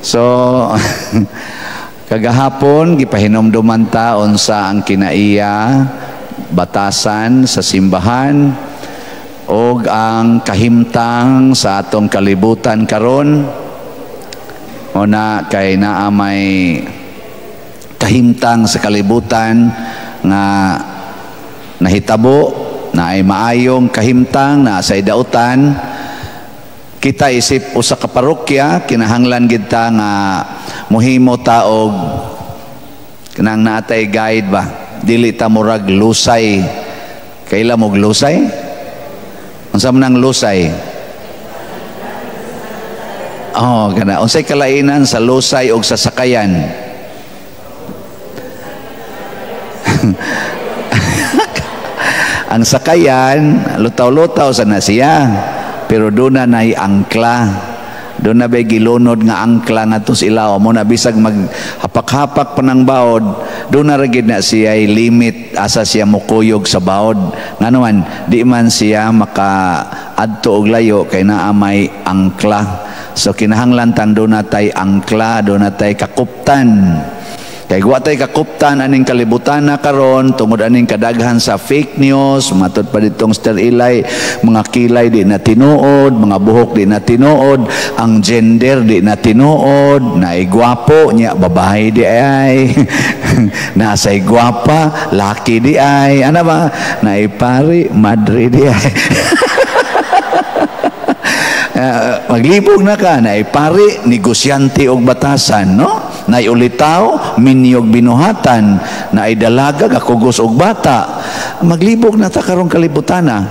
So kagahapon gipahinomduman ta unsa ang kinaiya batasan sa simbahan og ang kahimtang sa atong kalibutan karon. Una kay naa may kahimtang sa kalibutan nga nahitabo, naay maayong kahimtang, naa say dautan. Kita isip usa ka parokya, kinahanglan gid ta nga mohimo ta og kanang naatay guide ba, dili ta murag lusay. Kaila mog lusay? Unsa man ang lusay? Oh, kana unsay kalainan sa lusay og sa sakayan? Ang sakayan lutaw-lutaw sa na siya, pero doon na na'y angkla. Doon na ba'y gilunod nga angkla nga itong ilaw mo na bisag maghapak-hapak pa ng baod, doon na rin na siya limit asa siya mukuyog sa baod. Nga naman, di man siya maka-adto og layo kay naa may angkla. So kinahanglan tan doon na tay angkla, doon na tay kakuptan. Kay wa tay kakuptan aning kalibutan na karon tungod aning kadaghan sa fake news, matud pa ditong Sir Ilay, mga kilay di na tinuod, mga buhok di na tinuod, ang gender di na tinuod, naay gwapo nya babae di ay, nasay gwapa laki di ay, ana ba, naay pari madre di ay. Maglibog na ka, naay pari negosyante og batasan, no? Naay ulitaw minyog binuhatan, naay dalaga gakugos og bata. Maglibog na ta karong kalibutana.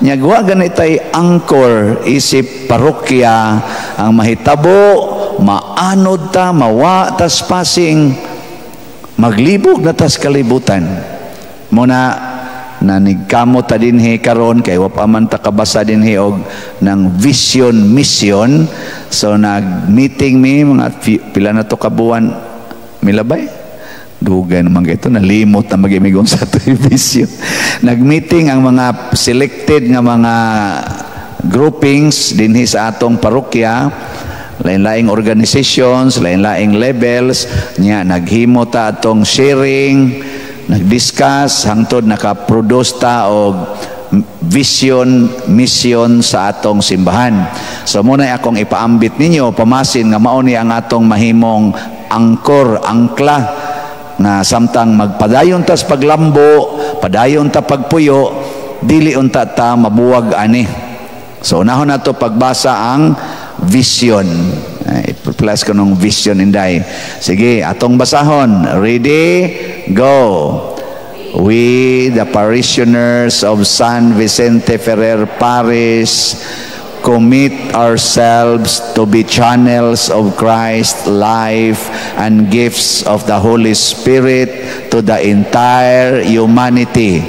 Nya wa gani tay angkor isip parokya ang mahitabo, maanod ta, mawa tas pasing, maglibog na tas kalibutan. Muna nanigkamo ta dinhi karon kay wa pa man ta kabasa dinhi og ng vision mission. So nag-meeting mi mga pila na to ka buwan, milabay dugay naman kay ito, nalimot na magimigong sa ato vision. Nag-meeting ang mga selected nga mga groupings dinhi sa atong parokya, lain-laing organizations, lain-laing levels nya. Naghimo ta atong sharing, nag-discuss hangtod naka-produce ta og vision mission sa atong simbahan. So muna akong ipaambit ninyo pamasin nga mao ni ang atong mahimong angkor, angkla nga samtang magpadayon tas paglambo, padayon ta pagpuyo, dili unta ta mabuwag ani. So unahon nato pagbasa ang vision. I-plus ko nung vision inday. Sige, atong basahon. Ready? Go. We, the parishioners of San Vicente Ferrer Parish, commit ourselves to be channels of Christ's life and gifts of the Holy Spirit to the entire humanity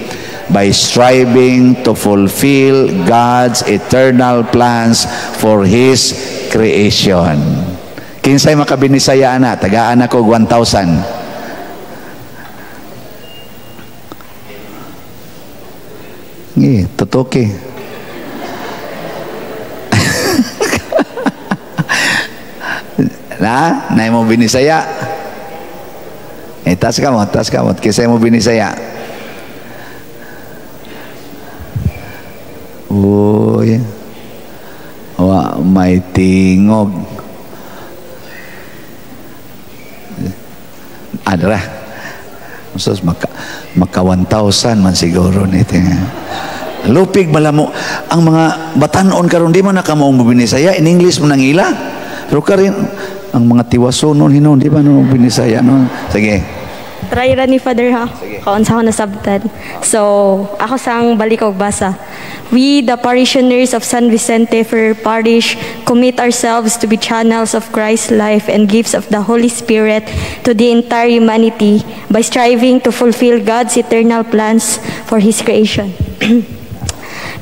by striving to fulfill God's eternal plans for His creation. Kinsay makabinisaya ana, tagaan ako 1,000. Ngi, tutuki. Na, nay mo binisaya. Eh, tas kamot, tas kamot. Kinsay mo binisaya. Uy. Wa may tingog. Adra. Sus, maka 1,000 man siguro nito. Lupig malamo ang mga batanon karon di man nakamaong binisaya in English man ang ila. Pero karon ang mga tiwasonon hinon di ba no binisaya no. Sige. Try ra ni Father ha. Kaon sa ako nasabtan. So, ako sang balik og basa. We, the parishioners of San Vicente Ferrer Parish, commit ourselves to be channels of Christ's life and gifts of the Holy Spirit to the entire humanity by striving to fulfill God's eternal plans for His creation.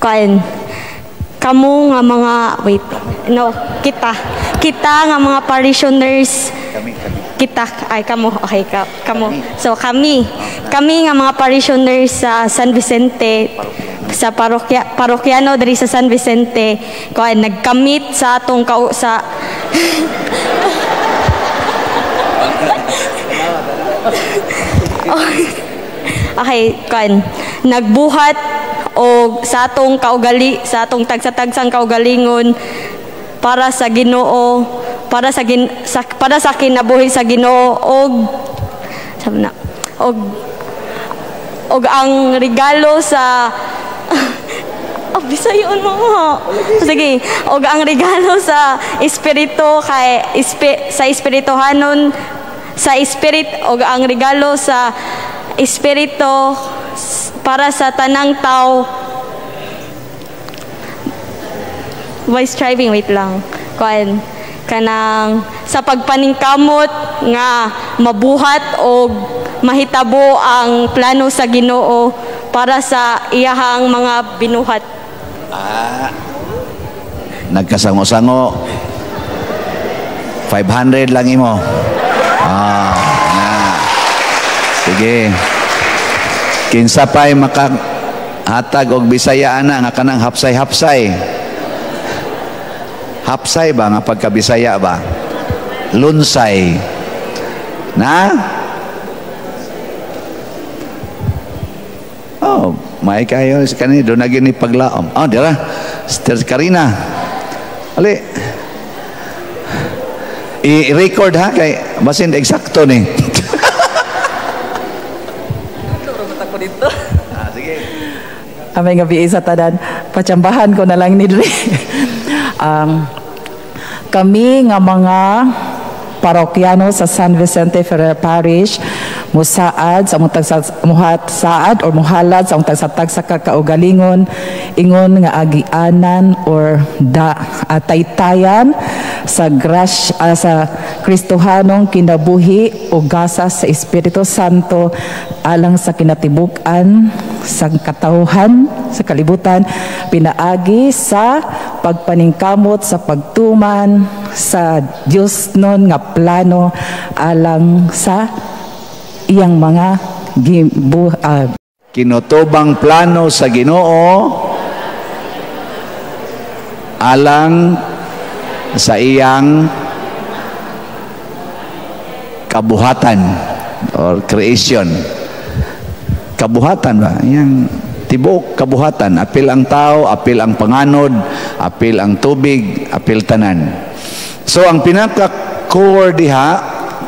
Kain, kamu nga mga, wait, no, kita nga mga parishioners, kami. Kita, ay kamo, okay, kamo. So kami nga mga parishioners sa San Vicente, sa parokyano diri sa San Vicente, kuan nagkamit sa atong sa Okay, kan. Nagbuhat og sa atong kaugali, sa atong tagsa-tagsang kaugalingon para sa Ginoo, para sa kinabuhi sa Ginoo og sabi na og ang regalo sa. Oh, Bisayon mo. Sige, og ang regalo sa espiritu kay sa espirituhanon sa spirit og ang regalo sa espiritu para sa tanang tao by striving, wait lang, kuan, kanang sa pagpaningkamot nga mabuhat og mahitabo ang plano sa Ginoo para sa iyahang mga binuhat. Nagkasango-sango. 500 lang imo. Ah, na. Sige. Kinsa pa'y makahatag og Bisaya ana nga kanang hapsay-hapsay? Hapsay ba nga pagkabisaya ba? Lunsay. Na? Oh, may kayo sa kani do na gini paglaom. Oh, dira. Sister Karina. Ali. I-record ha kay basin eksakto ni. Ako dito. Ah, sige. Amay gabi sa tanan. Patsambahan ko na lang ni diri. Kami nga mga parokyano sa San Vicente Ferrer Parish musaad sa among tagsa muhat saad or muhalad sa among tagsa-tagsa ka kaugalingon ingon nga agianan or da taytayan sa grasya, sa Kristohanong kinabuhi o gasa sa Espiritu Santo alang sa kinatibuk-an sa katawhan sa kalibutan pinaagi sa pagpaningkamot sa pagtuman sa Dios nun nga plano alang sa iyang mga Kinutubang plano sa Ginoo alang sa iyang kabuhatan or creation. Kabuhatan ba? Iyang tibuok kabuhatan. Apil ang tao, apil ang panganod, apil ang tubig, apil tanan. So ang pinaka-core diha,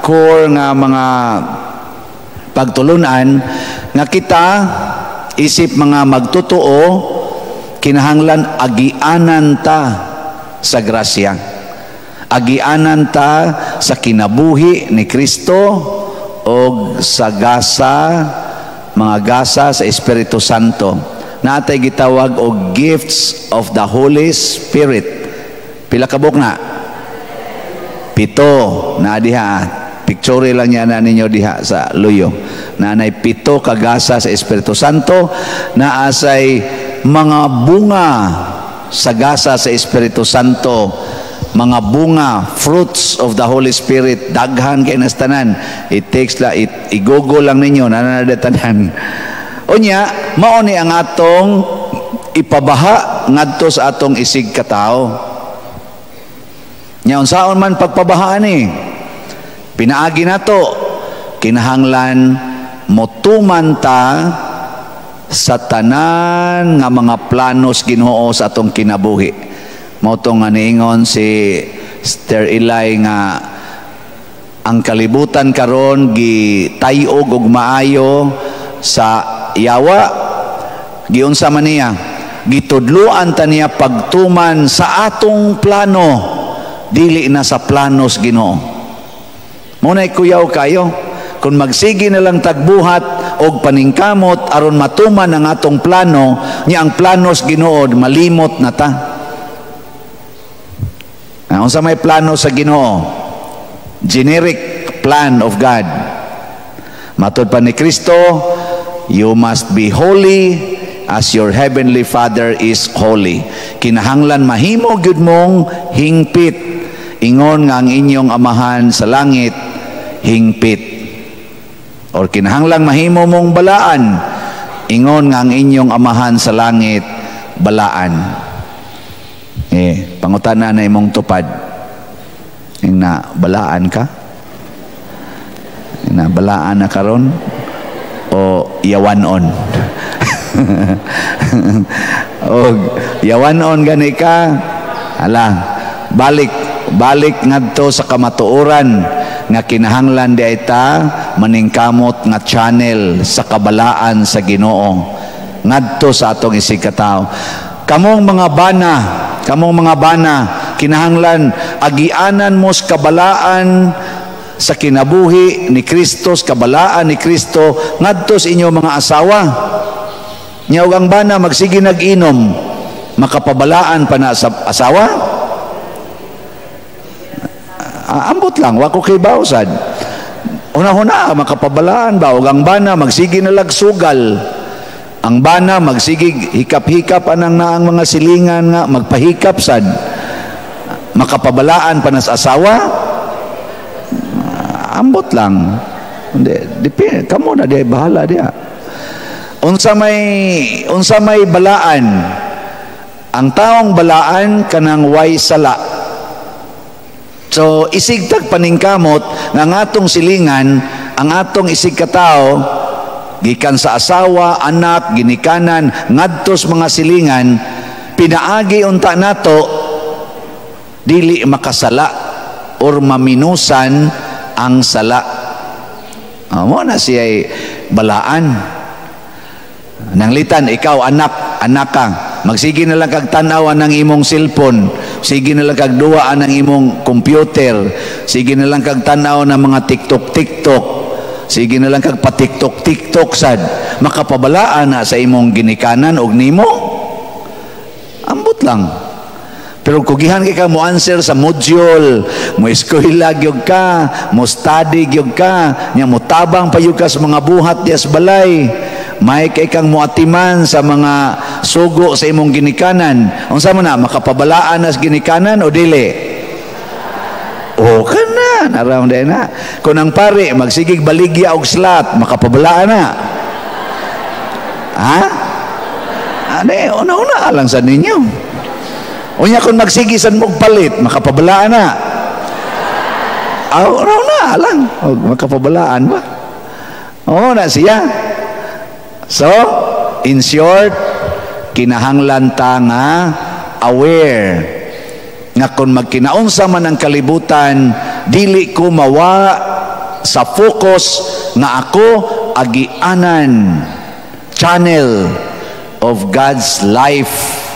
core nga mga pagtulunan nga kita isip mga magtotoo, kinahanglan agianan ta sa grasya. Agianan ta sa kinabuhi ni Kristo og sa gasa, mga gasa sa Espiritu Santo. Natay gitawag og gifts of the Holy Spirit. Pila ka buok na? 7 na diha. Picture lang niya na ninyo diha sa luyo. Nanay 7 ka gasa sa Espiritu Santo, naasay mga bunga sa gasa sa Espiritu Santo, mga bunga, fruits of the Holy Spirit, daghan kay nastanan. It takes la, i-google lang ninyo, nananadatanan. Unya, mao ni ang atong ipabaha ngadto sa atong isig katao. Nya unsaon man pagpabahaan ni? Pinaagi nato, kinahanglan motuman ta sa tanan nga mga planos Ginoo sa atong kinabuhi. Mao to nga niingon si Sister Eli nga ang kalibutan karon gitay-og og maayo sa yawa. Giunsa man niya? Gitudloan ta niya pagtuman sa atong plano, dili na sa planos Ginoo. Muna'y kuyaw kayo kung magsige na lang tagbuhat og paningkamot aron matuman ang atong plano, niya ang planos Ginoo malimot na ta. Unsa may plano sa Ginoo? Generic plan of God. Matod pa ni Kristo, you must be holy as your heavenly Father is holy. Kinahanglan mahimo gyud mong hingpit ingon nga ang inyong amahan sa langit hingpit. Or kinahanglan mahimo mong balaan ingon nga ang inyong amahan sa langit balaan. Pangutana na imong tupad. Ing na balaan ka? Na balaan na karon o yawanon? Og yawanon gani ka, hala, balik balik ngadto sa kamatuoran nga kinahanglan di ay ta maningkamot nga channel sa kabalaan sa Ginoo ngadto sa atong isig katawo. Kamong mga bana, kamong mga bana, kinahanglan agianan mo sa kabalaan sa kinabuhi ni Kristo, sa kabalaan ni Kristo ngadto sa inyong mga asawa. Nya og ang bana magsige nag-inom, makapabalaan pa na sa asawa? Ah, ambot lang, wa ko kibaw sad. Una-una, makapabalaan ba? Og ang bana magsige na lag sugal, ang bana magsige hikap-hikap anang naang mga silingan nga magpahikap sad, makapabalaan pa na sa asawa? Ah, ambot lang. Hindi, depende kamo na di bahala diya. Unsa may balaan? Ang taong balaan, kanang way sala. So isig tag paningkamot nga ang atong silingan, ang atong isig katao, gikan sa asawa, anak, ginikanan, ngadto sa mga silingan, pinaagi unta nato dili makasala or maminusan ang sala. Oh, mo na siya balaan. Nanglitan, ikaw anak, anak ka, magsige na lang kag tan-aw ng imong cellphone, sige na lang kag duwa ng imong computer, sige na lang kag tan-aw ng mga TikTok TikTok, sige na lang kag pa-TikTok TikTok sad, makapabalaan na sa imong ginikanan og nimo? Ambot lang. Pero kugihan kay ka mo answer sa module, mo eskwela gyud ka, mo study gyud ka, nya mo tabang pa ka sa mga buhat diya sa balay, may kay kang moatiman sa mga sugo sa imong ginikanan. Unsa man na, makapabalaan na sa ginikanan o dili? O kana, naram din na. Kung ang pare magsigig baligya og slot, makapabalaan na? Ha? Ane, una-una lang sa ninyo. Unya kung magsigi san mo palit, makapabalaan na? Aw, una lang. O, makapabalaan ba? Oo na siya. So, in short, kinahanglan ta nga aware nga kung magkinaunsa man ang kalibutan, dili ko mawa sa focus nga ako agianan, channel of God's life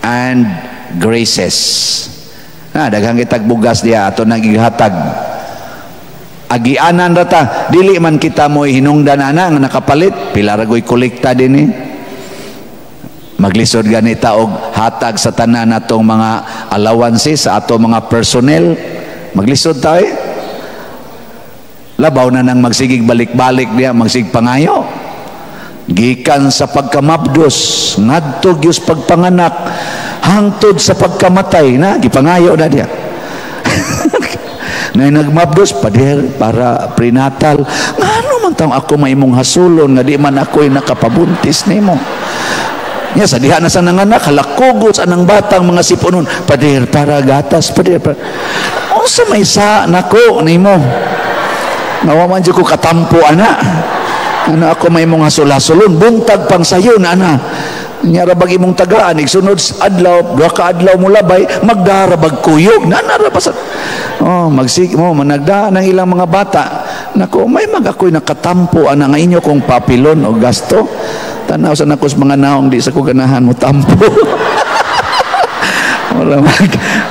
and graces. Na daghang kitag bugas diya ato nang gihatag. Agianan rata, dili man kita mo hinungdan ana nga nakapalit pila ra goy kolekta dinhi. Maglisod ganita og hatag sa tanan natong mga allowances sa ato mga personnel, maglisod ta eh. Labaw na nang magsigig balik-balik diya, magsig pangayo gikan sa pagkamabdos ngadto gyud pagpanganak hangtod sa pagkamatay na gipangayo na diya. Na nagmabdos, "Pader, para prenatal." Ngano man taong ako maimong hasulon nga di man ako'y nakapabuntis nimo? Nya sa diha na sa nanganak, halakugot sa anang batang mga sipunon, "Pader, para gatas, pader, para." Unsa may sa nako nimo? Nawa man jud ko katampo ana. Ano ako may mong hasul-hasulon, buntag pang sayo na ana. Nya ra bag imong tagaan, igsunod adlaw, duha ka adlaw mo labay, magdara bag kuyog, nana ra pa sa. Oh, magsig mo managda ng ilang mga bata. Nako, may mag ako'y nakatampo ana nga inyo kong papilon o gasto. Tanaw sa nako sa mga naong, di sa ko ganahan mo tampo.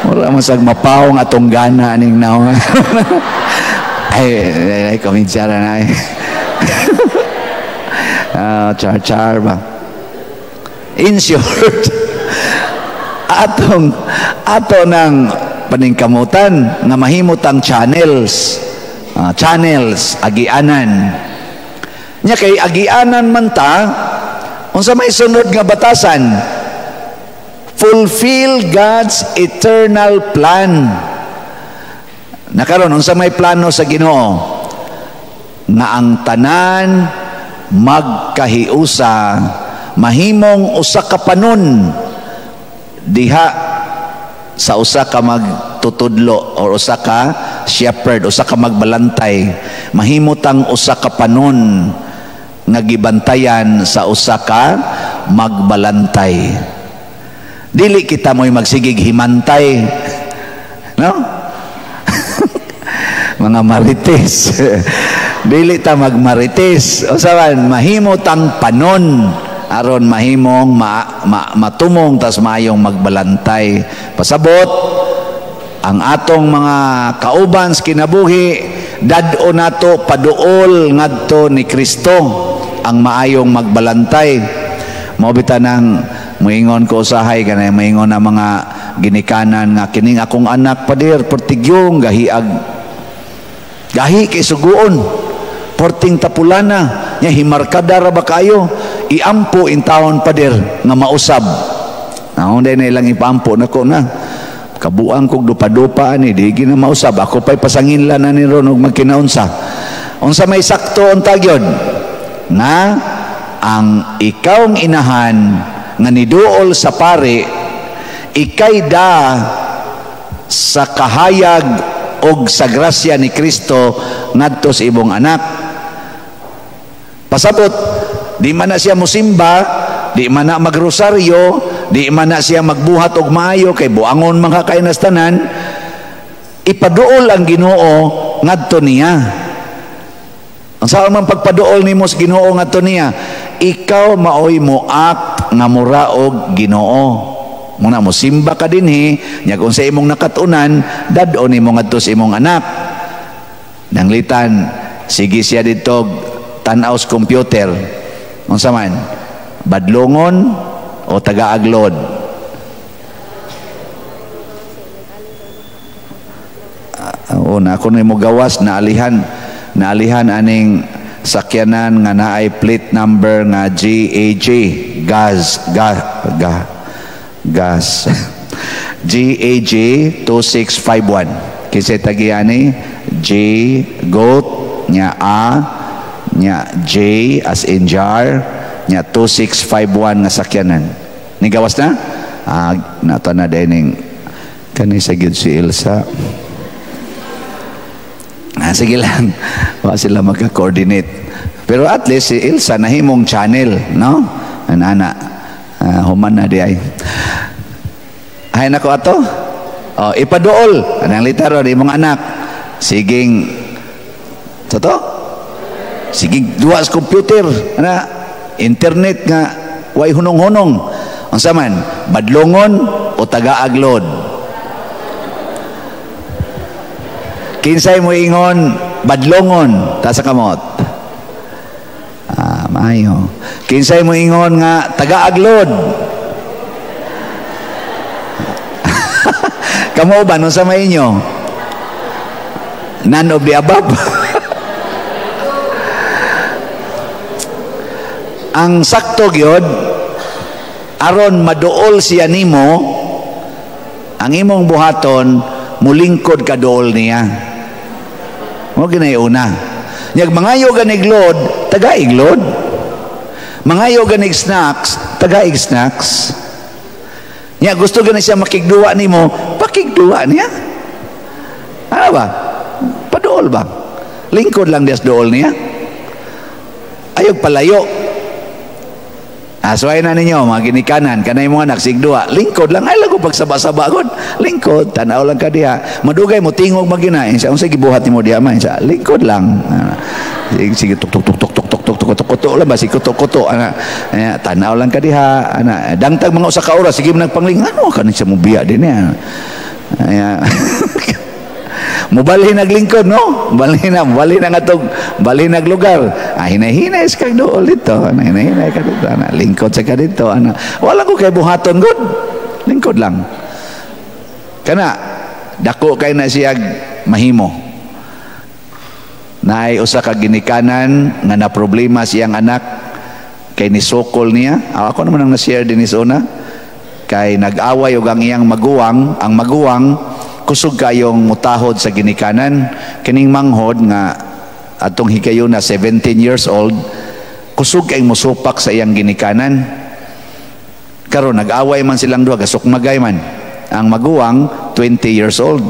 Mura masag mapawong atong gana aning naong. Ay, ay, ay, komensyara na ay. Char char ba? In short, atong ato ng paningkamutan nga mahimot ang channels. Channels, agianan. Nya kay agianan man ta, unsa may sunod nga batasan? Fulfill God's eternal plan. Nakaron, unsa may plano sa Ginoo? Nga ang tanan magkahiusa, mahimong usa ka panon diha sa usa ka magtutudlo or usa ka shepherd, usa ka magbalantay, mahimo tang usa ka panon nga gibantayan sa usa ka magbalantay. Dili kita mo'y magsigig himantay, no? Mga marites. Dili ta magmarites. Usa man, mahimo tang panon aron mahimong matumong tas maayong magbalantay. Pasabot ang atong mga kauban sa kinabuhi, dad-o nato paduol ngadto ni Kristo ang maayong magbalantay. Mao bitaw nang moingon ko usahay, kanay moingon ang mga ginikanan nga kining akong anak, pader, pertigyong gahiag, gahi kay suguon, porting tapulana nya, himarkada ra ba kayo, iampo intawon, pader, nga mausab. Naon day na ilang ipaampo nako na kabuang kog dupa-dupa ani, di gina mausab, ako pa'y pasanginlan na ni ron og magkinaunsa. Unsa may sakto unta gyud nga ang ikawng inahan nga niduol sa pare, ikay da sa kahayag og sa grasya ni Kristo ngadto sa imong anak. Pasabot, di man na siya musimba, di man na magrosaryo, di man na siya magbuhat og maayo kay buangon man ka kay tanan, ipaduol ang Ginoo ngadto niya. Ang sa man pagpaduol nimo sa Ginoo ngadto niya, ikaw maoy mo act nga mura og Ginoo. Muna mo simba ka dinhi, nya kung sa imong nakatunan, dad-on nimo ngadto sa imong anak. Nanglitan sige siya dito tan-aw sa computer. Unsa man? Badlongon o taga-aglod? Una ako nimo gawas, naalihan aning sakyanan nga naay plate number nga GAG, gas ga, ga, gas GAG 2651. Kinsa tagiyani? G goat nya A nya J as in jar nya 2651 nga sakyanan. Ni gawas na? Nato na dining kani sa gyud si Elsa. Sige lang, wa sila magka-coordinate. Pero at least si Elsa nahimong channel, no? Anana, human na di ay. Ay nako ato. Oh, ipaduol anang litaro di imong anak. Siging toto? Sige duwa sa computer, ana internet nga way hunong-hunong. Unsa man? Badlongon o taga-aglod? Kinsay mo ingon badlongon, taas sa kamot. Maayo. Kinsay mo ingon nga taga-aglod? Kamo ba unsa may inyo? None of the above. Ang sakto gyud aron maduol siya nimo, ang imong buhaton mulingkod ka duol niya. Mo ginay una. Nyag mangayo ganig load, tagaig load. Mangayo ganig snacks, tagaig snacks. Nya gusto gani siya makigduwa nimo, pakigduwa niya. Ano ba? Paduol ba? Lingkod lang dias duol niya. Ayog palayo. Asway na ninyo mga ginikanan, kanay mo anak sigduwa, lingkod lang ay lago pagsaba-saba gud. Lingkod, tan-aw lang ka diha. Madugay mo tingog magina, siya unsa gibuhat nimo diha man, siya lingkod lang. Sige tuk tuk tuk tuk tuk tuk tuk tuk tuk tuk lang ba si kuto kuto ana. Tan-aw lang ka diha, ana. Dangtag mga usa ka oras sige mo nagpangling, ano ka ni siya mo biya din niya. Mubalhin naglingkod, no? Balhin na ngatog, balhin naglugar. Hinay-hinay sa kag dool dito. Hinay-hinay ka dito. Ana, lingkod sa ka dito. Ana, wala ko kay buhaton gud. Lingkod lang. Kana dako kay na siya mahimo. Naay usa ka ginikanan nga na problema siyang anak kay nisukol niya. Ako naman ang na-share din is una. Kay nag-away og ang iyang maguwang, ang maguwang kusog kayong mutahod sa ginikanan. Kining manghod nga atong higayuna 17 years old, kusog kay musupak sa iyang ginikanan. Karon nag-away man silang duha, gasukmagay man. Ang maguwang 20 years old.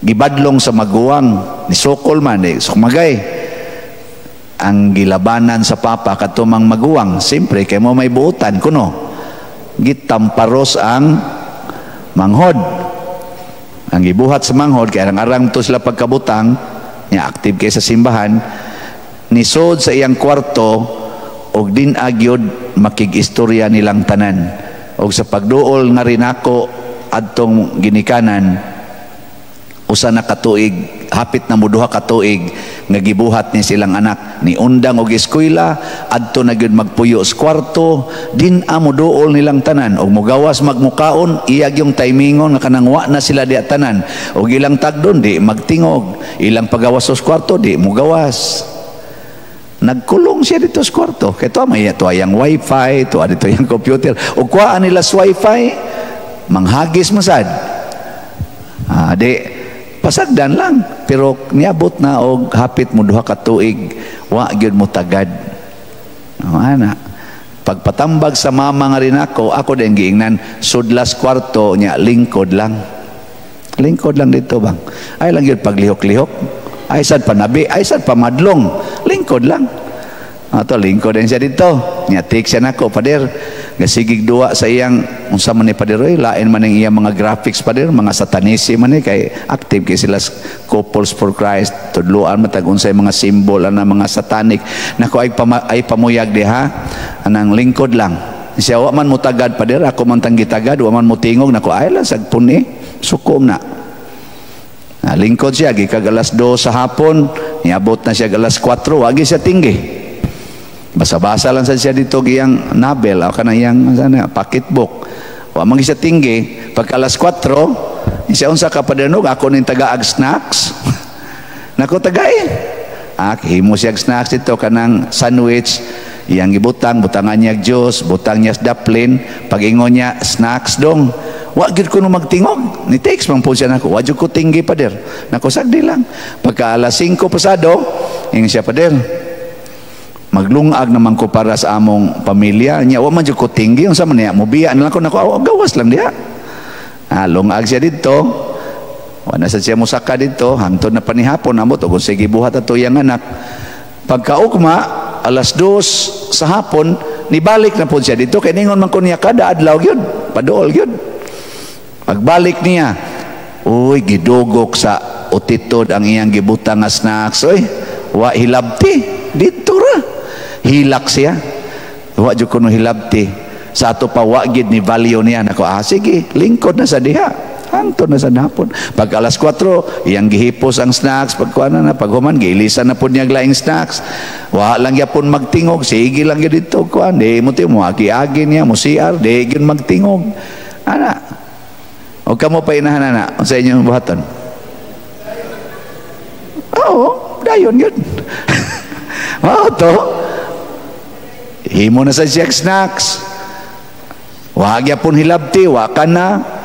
Gibadlong sa maguwang ni sukol man eh, sumagay. Ang gilabanan sa papa katumang maguwang, siyempre kay mo may buutan kuno. Gitamparos ang manghod. Ang gibuhat sa manghod kay arang-arang to sila pagkabutang, niya active kay sa simbahan, nisod sa iyang kwarto og din-agyod makig-istorya nilang tanan. Og sa pagduol nga rinako adtong ginikanan, usa na katuig, hapit na muduha katuig nga gibuhat ni silang anak ni undang og eskwela adto na gyud magpuyo sa kwarto, din amo duol nilang tanan og mugawas magmukaon iyag yung timingon nga kanang wa na sila diya tanan og ilang tagdon di magtingog, ilang pagawas sa kwarto di mugawas. Nagkulong siya dito sa kwarto kay tuwa may tuwa yang wifi, tuwa dito yang computer og kuhaan nila sa wifi manghagis masad. Di pasagdan lang, pero niabot na og hapit mo duha ka tuig wa gyud mo tagad. O, ana, pagpatambag sa mama nga rin ako, ako din giingnan sudlas kwarto nya lingkod lang. Lingkod lang dito bang. Ay lang gyud paglihok-lihok. Ay sad panabi, ay sad pamadlong, lingkod lang. Ato lingkod din siya dito. Nya tik siya nako, pader. Gasigig duwa sa iyang unsa man ni pader oy, lain man ang iyang mga graphics pader, mga satanism man ni kay active kay sila Couples for Christ, tudloan man tag unsay mga symbol ana mga satanic. Nako ay ay pamuyag diha anang lingkod lang. Siya wa man mutagad pader, ako man tang gitagad, wa man mutingog nako ay lang sag puni, sukom na. Na lingkod siya gikag alas 2 sa hapon, niabot na siya alas 4, wagi siya tinggi. Basa-basa lang sa siya dito iyang novel o kana iyang sana pocketbook. Wa man siya tinggi, pag alas 4, siya unsa ka padernog ako ning tagaag snacks. Nako tagay. Ah, himo siya snacks dito kanang sandwich, iyang gibutang, butangan niya juice, butang niya daplin, pag-ingon niya snacks dong. Wa gyud ko no magtingog. Ni text man po siya nako, wa jud ko tinggi pader. Nako sagdi lang. Pagka alas 5 pasado, ingon siya pader. Maglungag naman ko para sa among pamilya niya, wa man jud ko tinggi unsa man niya, mobiya na lang ko nako, gawas lang diha. Ah, lungag siya dito. Wa na sad siya mosaka dito, hangtod na panihapon amot og sige buhat ato iyang anak. Pagkaugma alas 2 sa hapon, nibalik na pod siya dito kay ningon man ko niya kada adlaw gyud, paduol gyud. Pagbalik niya, uy gidugok sa utitod ang iyang gibutang nga snacks, oy, wa hilabti dito ra. Hilak siya. Wa jud kuno hilabti. Sa ato pa wa gid ni value niya nako, ah sige, lingkod na sa diha. Hangtod na sa hapon. Pag alas 4, iyang gihipos ang snacks, pagkuan na paghuman giilisan na pud niya laing snacks. Wa lang gyapon magtingog, sige lang gyud dito kuan, di mo ti mo agi-agi niya mo CR, di gyud magtingog. Ana. Og kamo pa inahan ana, unsa inyong buhaton? Oo, dayon gyud. Mao to. Himo na sa siya snacks. Wa gyapon hilabti, wa ka na.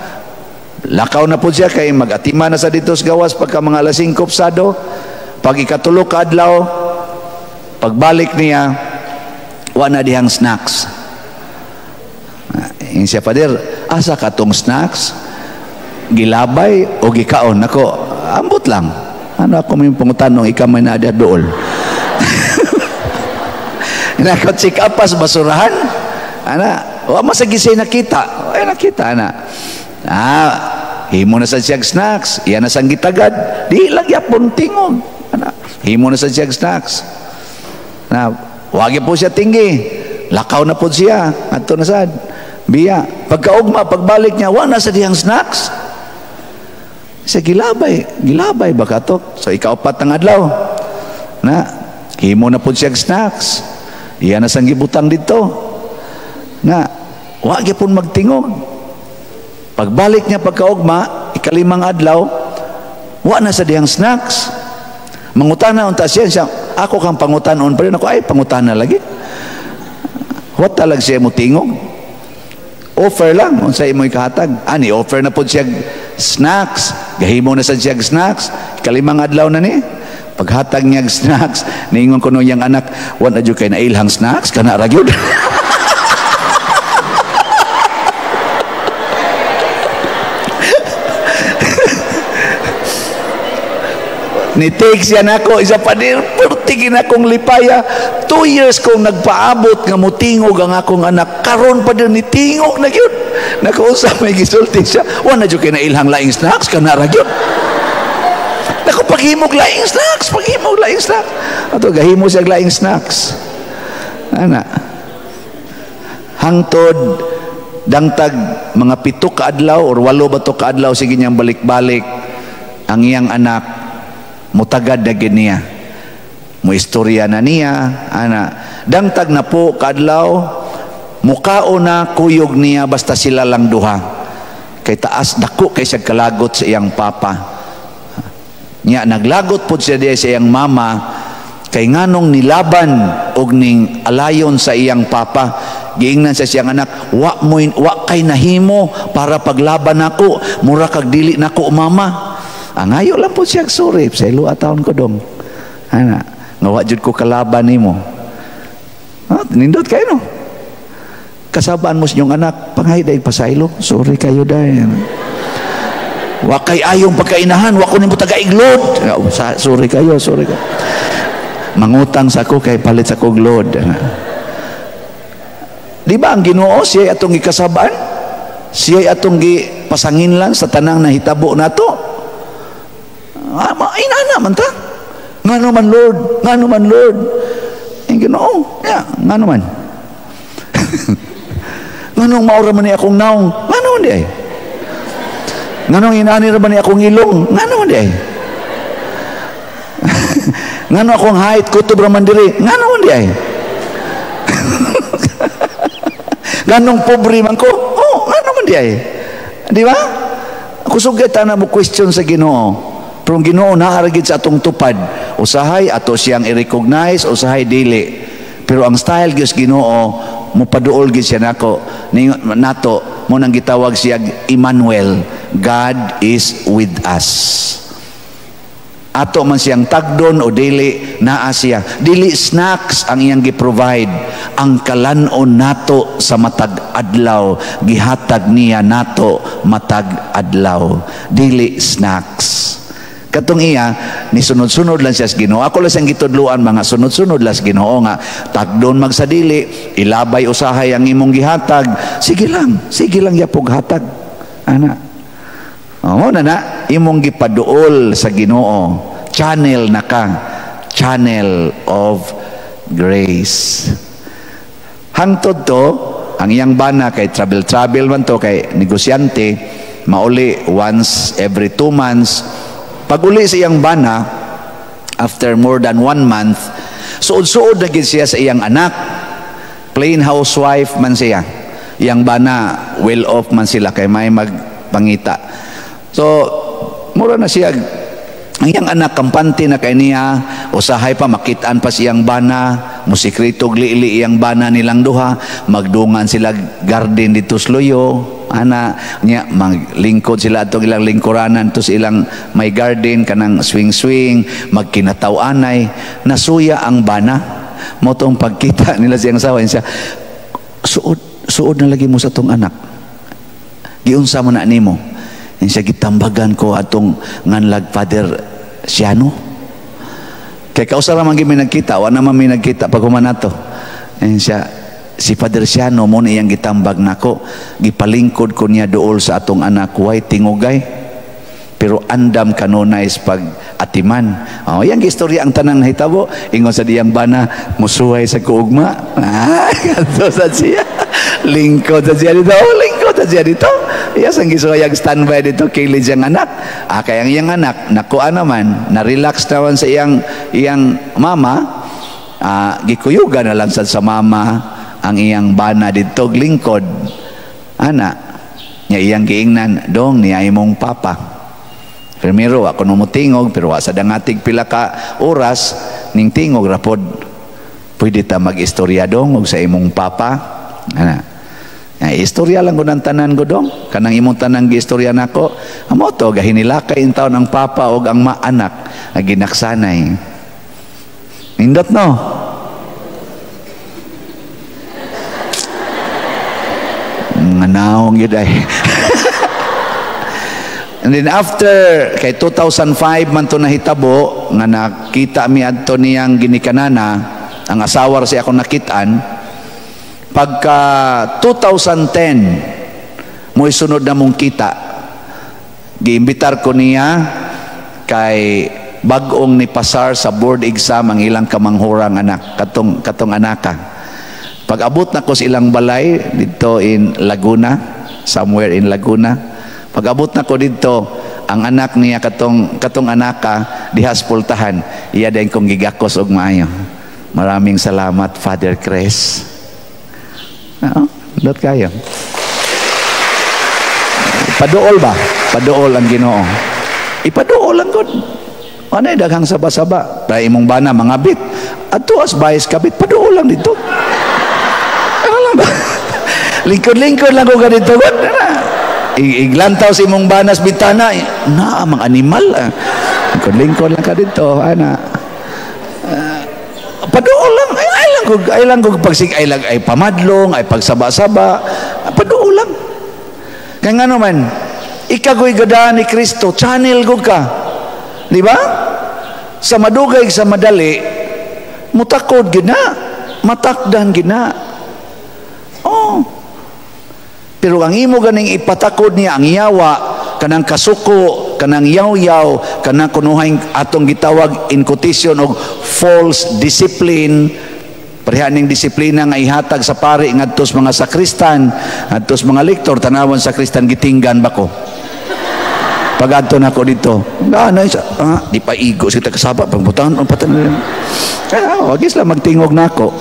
Lakaw na po siya kay mag-atima na sa dito sa gawas pagka mga alas 5 pasado. Pag ikatulo ka adlaw, pagbalik niya, wa na dihang snacks. Yung siya pader, asa ka tong snacks? Gilabay o gikaon? Nako, ambot lang. Ano ako may pangutanong, ikaw may naadya dool. Nako, check up pas basurahan. Ana, wa masagisay nakita. Ay nakita ana. Ah, himo na sa siyag snacks, iya na sang gitagad, di lang yapon tingog. Ana, himo na sa siyag snacks. Na, wagi po siya tinggi. Lakaw na po siya. Adto na sad. Biya, pagkaugma, pagbalik niya, wa na sa dihang snacks. Siya gilabay, gilabay ba ka to? So ikaupat ng adlaw. Na, himo na po siyag snacks. Iya na sang gibutang dito. Na, wa gyapon magtingog. Pagbalik niya pagkaugma, ikalimang adlaw, wa na sa dihang snacks. Mangutana unta siya, siya, ako kang pangutanon pa rin ako, ay pangutana lagi. Wa talag siya mo tingog. Offer lang unsa imoy kahatag. Ani offer na pod siya snacks. Gahimo na sa siya snacks. Ikalimang adlaw na ni. Paghatag niya snacks, niingon ko nung iyang anak, wa na jud kay nailhang snacks kana ra gyud. Ni take siya nako isa pa din pertigin akong lipaya. 2 years kong nagpaabot nga mutingog ang akong anak, karon pa din nitingog na gyud. Nako, unsa may gisulti siya, wa na jud kay nailhang laing snacks kana ra gyud. Nako, paghimog laing snacks, paghimog laing snacks. Ato gahimo siya laing snacks. Ana. Hangtod dangtag mga 7 ka adlaw or 8 ba to ka adlaw, sige niyang balik-balik ang iyang anak, mutagad na gid niya, mo istorya na niya ana. Dangtag na po kaadlaw, mukao na kuyog niya basta sila lang duha, kay taas dako kay siya kalagot sa iyang papa niya. Naglagot pod siya diya sa iyang mama kay nganong nilaban og ning alayon sa iyang papa. Giingnan sa siyang anak, wa mo, wa kay nahimo para paglaban nako, mura kag dili nako mama. Angayo lang po siya, sorry sa ilo taon ko dong ana nga wa jud ko kalaban nimo. Ha, nindot kayo no. Kasabaan mo sa inyong anak, pangay dahil pasaylo, sorry kayo dahil wa kay ayong pagkainahan, wa ko nimo taga-iglod, sorry kayo, sorry kayo, mangutang sa ko kay palit sa kog load. Di ba ang Ginoo siya atong gikasabaan, siya atong gipasanginlan sa tanang nahitabo nato? Ah, inana man ta, ngano man Lord, ngano man Lord, ang Ginoo ya, ngano man, nganong maura man ni akong naong, ngano man di ay, nganong inani ra man ni akong ilong, ngano man di ay, ngano akong height kutob ra man diri, ngano man di ay, nganong pobre man ko, oh, ngano man di ay, di ba? Kusog ta na mo question sa Ginoo. Pero ang Ginoo naa ra gid sa atong tupad, usahay ato siyang i-recognize, usahay dili. Pero ang style gyud sa Ginoo, mopaduol gid siya nako nato, mo nang gitawag siya Emmanuel, God is with us. Ato man siyang tagdon o dili, naa siya. Dili snacks ang iyang gi-provide, ang kalan-on nato sa matag adlaw gihatag niya nato matag adlaw, dili snacks. Katong iya ni sunod-sunod lang siya sa Ginoo. Ako lang siyang gitudluan mga sunod-sunod lang sa Ginoo nga tagdon magsadili, ilabay usahay ang imong gihatag. Sige lang yapog hatag. Ana. Oo na na, imong gipaduol sa Ginoo. Channel na ka, channel of grace. Hangtod to, ang iyang bana kay travel-travel man to, kay negosyante, mauli once every 2 months. Pag-uli sa iyang bana, after more than 1 month, suod-suod na gid siya sa iyang anak. Plain housewife man siya. Iyang bana, well off man sila kay may magpangita. So, mura na siya. Ang iyang anak, kampante na kay niya, usahay pa, makitaan pa siyang bana, musikreto liili iyang bana nilang duha, magdungan sila garden dito sa Luyo, ana niya, maglingkod sila atong ilang lingkuranan to sa ilang may garden, kanang swing-swing, magkinataw-anay, nasuya ang bana. Motong pagkita nila siyang asawa, siya, suod, suod na lagi mo sa tong anak. Giunsa mo na nimo. Yan siya, gitambagan ko atong nganlag Father Siano. Kay kausa ra man gyud mi nagkita, wa naman mi nagkita pag human nato. Yan siya, si Father Siano mo na iyang gitambag nako, gipalingkod ko niya duol sa atong anak, way tingugay. Pero andam kanunay pag atiman. Oh, iyang gistorya ang tanang nahitabo, ingon sa diyang bana, musuway sa kuugma. Ah, kadto sa siya. Lingkod sa siya dito. Oh, lingkod sa siya dito. Iya sang gisuwayag standby dito kay siyang anak. Ah, kaya ang iyang anak nakuha naman, na-relax naman sa iyang iyang mama. Ah, gikuyugan na lang sad sa mama ang iyang bana dito lingkod. Ana, nya iyang giingnan, dong niya imong papa. Primero ako numutingog, pero wa sa dangatig pila ka oras ning tingog rapod. Pwede ta mag-istorya dong og sa imong papa. Ana. Ya, istorya lang ko ng tanan ko dong. Kanang imong tanang giistorya nako. Amo to gahinilakay in taon ang papa og ang maanak nga ginaksanay. Nindot no. Mga naong yun ay. And then after, kay 2005 man to nahitabo nga nakita mi adto niyang ginikanana, ang asawa ra siya akong nakitaan. Pagka 2010 mo sunod na mong kita, giimbitar ko niya kay bag-ong ni pasar sa board exam ang ilang kamanghurang anak, katong anaka. Pag abot na ko sa ilang balay dito in Laguna, somewhere in Laguna, pag abot na ko dito, ang anak niya, katong anaka diha sa pultahan, iya din kong gigakos og maayo. "Maraming salamat, Father Chris." Oo, dot kayo. Paduol ba? Paduol ang Ginoo. Ipaduol ang God. Ano daghang saba-saba. Dahil imong bana mangabit. Adto as bayis kabit, paduol lang dito. Ano lang ba? Lingkod-lingkod lang ko ganito. God. Iglantaw sa imong banas bitana. Na, mga animal. Ah. Lingkod-lingkod lang ka dito. Ana. Paduol lang. Ay lang ko pagsig ay lang ay pamadlong, ay pagsaba-saba. Paduol lang. Kaya nga naman, ikagoy gada ni Kristo, channel ko ka. Di ba? Sa madugay sa madali, mutakod gina, matakdan gina. Oh. Pero ang imo ganing ipatakod niya ang yawa, kanang kasuko, kanang yaw-yaw, kanang kunuhay atong gitawag in quotation og false discipline, pareha ning disiplina nga ihatag sa pari ngadto sa mga sakristan, ngadto sa mga lektor, tanawon sa sakristan, gitinggan ba ko? Pag adto nako dito, ano sa di pa igo sa kasaba pagbutangan ang patan. Kaya wag sila magtingog nako.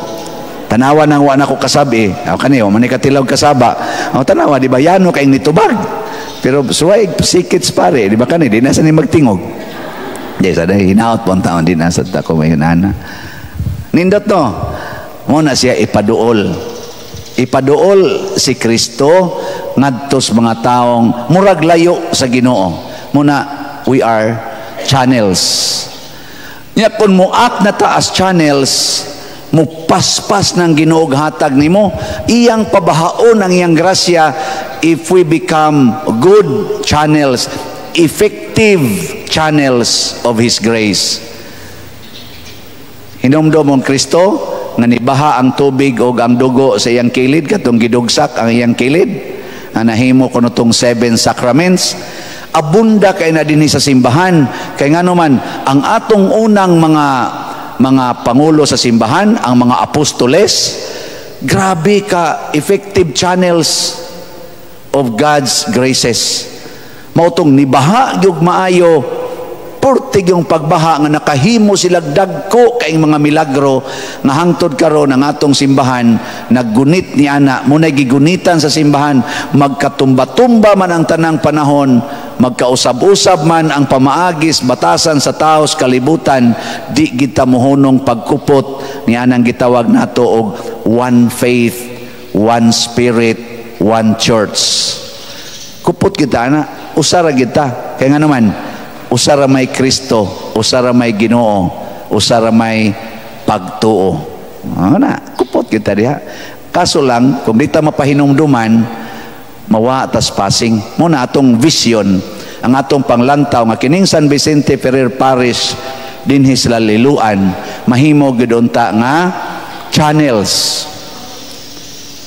Tanawa nang wa nako kasabi. Aw kani wa man katilaw kasaba. Aw tanawa, di ba yano kay nitubag. Pero suway sikits pare, di ba kani di na sa ni magtingog. Di sa dahil hinaot po ang taon di na sa ko may nana. Nindot no. Mo na siya ipaduol. Ipaduol si Kristo ngadto sa mga taong murag layo sa Ginoo. Muna we are channels. Nya kung muak na ta as channels, mupaspas ng Ginoo hatag nimo, iyang pabahaon ang iyang grasya if we become good channels, effective channels of His grace. Hinumdum mong Kristo nga nibaha ang tubig og ang dugo sa iyang kilid, katong gidugsak ang iyang kilid nga nahimo kuno tong seven sacraments. Abunda kay na dinhi sa simbahan, kay ngano man ang atong unang mga pangulo sa simbahan, ang mga apostoles, grabe ka effective channels of God's graces. Mao tong nibaha gyud maayo, purtig yung pagbaha nga nakahimo sila dagko kay mga milagro nga hangtod karon ang atong simbahan naggunit ni ana. Munay gigunitan sa simbahan, magkatumba-tumba man ang tanang panahon, magkausab-usab man ang pamaagis batasan sa taos kalibutan, di kita mohunong pagkupot ni anang gitawag nato og one faith, one spirit, one church. Kupot kita ana, usara kita, kay nga naman usara may Kristo, usara may Ginoo, usara may pagtuo. Ano na, kupot kita diha. Kaso lang, kung di ta mapahinumduman, mawa tas passing. Muna atong vision, ang atong panglantaw nga kining San Vicente Ferrer Parish dinhi sa Liloan, mahimo gyud unta nga channels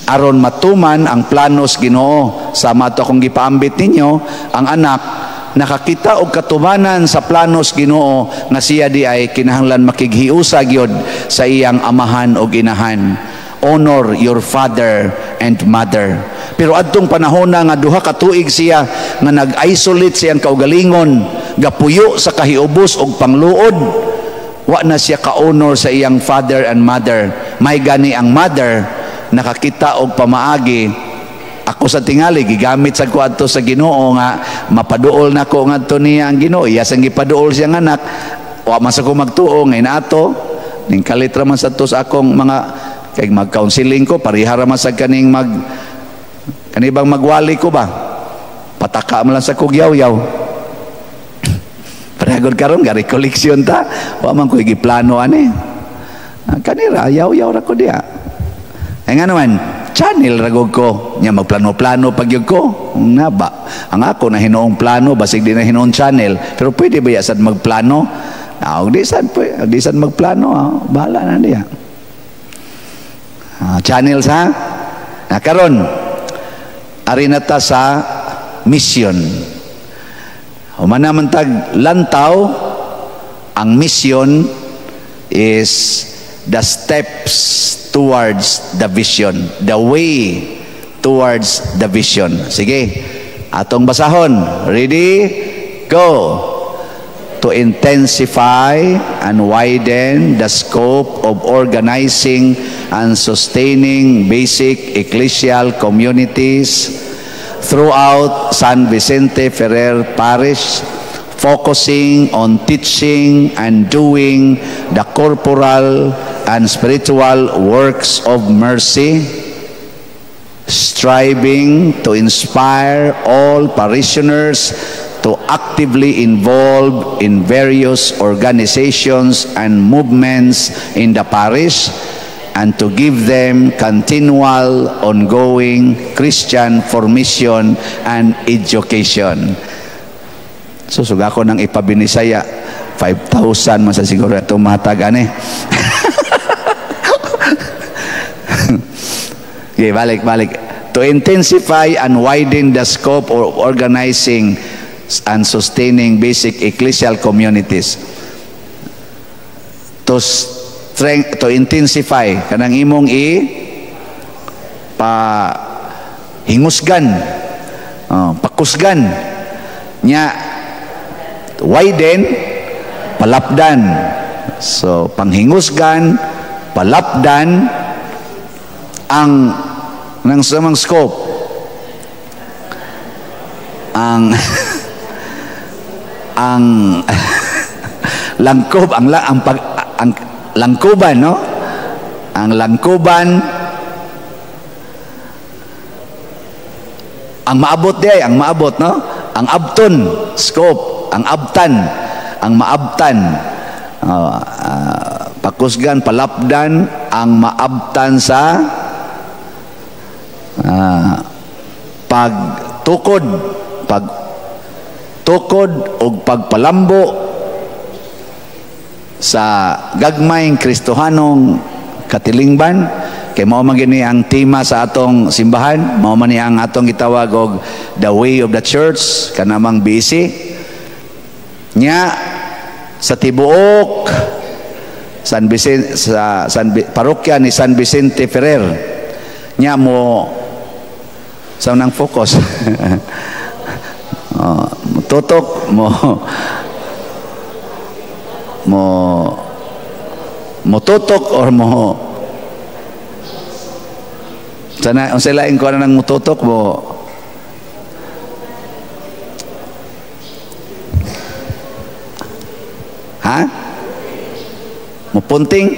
aron matuman ang planos Ginoo. Sama ato akong gipaambit ninyo, ang anak nakakita og katumanan sa planos Ginoo nga siya di ay kinahanglan makighiusa gyud sa iyang amahan og inahan. Honor your father and mother. Pero adtong panahon na nga 2 ka tuig siya nga nag-isolate siyang kaugalingon, gapuyo sa kahiubos og pangluod, wa na siya ka-honor sa iyang father and mother. May gani ang mother nakakita og pamaagi. Ako sa tingali gigamit sa ko adto sa Ginoo nga mapaduol nako ngadto niya ang Ginoo. Iya sang gipaduol siyang anak. Wa man sa ko magtuo ngay nato ning kalit ra man sa to sa akong mga kay mag-counseling ko, pareha ra man sa kaning mag kanibang magwali ko ba, pataka man lang sa kog yaw-yaw. Parehagod karon ga recollection ta, wa man ko giplano ani. Kanira yaw-yaw ra ko diha. Ay nga naman. Channel ragog ko. Nya magplano-plano pag yun ko. Na ba? Ang ako na hinuong plano, basig di na hinuong channel. Pero pwede ba sad magplano? Ah, di sad pwede, di sad magplano, ah, bahala na diya. Ah, channels ha? Na karon ari na ta sa mission. Human naman tag lantaw, ang mission is the steps towards the vision, the way towards the vision. Sige, atong basahon. Ready? Go! To intensify and widen the scope of organizing and sustaining basic ecclesial communities throughout San Vicente Ferrer Parish, focusing on teaching and doing the corporal and spiritual works of mercy, striving to inspire all parishioners to actively involve in various organizations and movements in the parish, and to give them continual, ongoing Christian formation and education. So, suga ko nang ipabinisaya, 5,000 man sa siguro itong matag ani. Okay, balik, balik. To intensify and widen the scope of organizing and sustaining basic ecclesial communities. To strength, to intensify kanang imong i pa hingusgan, oh, pakusgan nya, widen, palapdan. So panghingusgan, palapdan ang nang samang scope, ang ang langkob, ang pag, ang langkuban, no? Ang langkuban, ang maabot di, ang maabot, no? Ang abton, scope, ang abtan, ang maabtan, pakusgan, palapdan, ang maabtan sa pagtukod, pagtukod o pagpalambo sa gagmayng Kristohanong katilingban. Kay mao man gini ang tema sa atong simbahan, mao man ni ang atong gitawag og the way of the church, kanamang busy nya sa tibuok San Vicente, sa San parokya ni San Vicente Ferrer nya mo sa nang focus. Oh, tutok mo mo motutok or mo sana unsa laing kuan nang motutok mo ha mopunting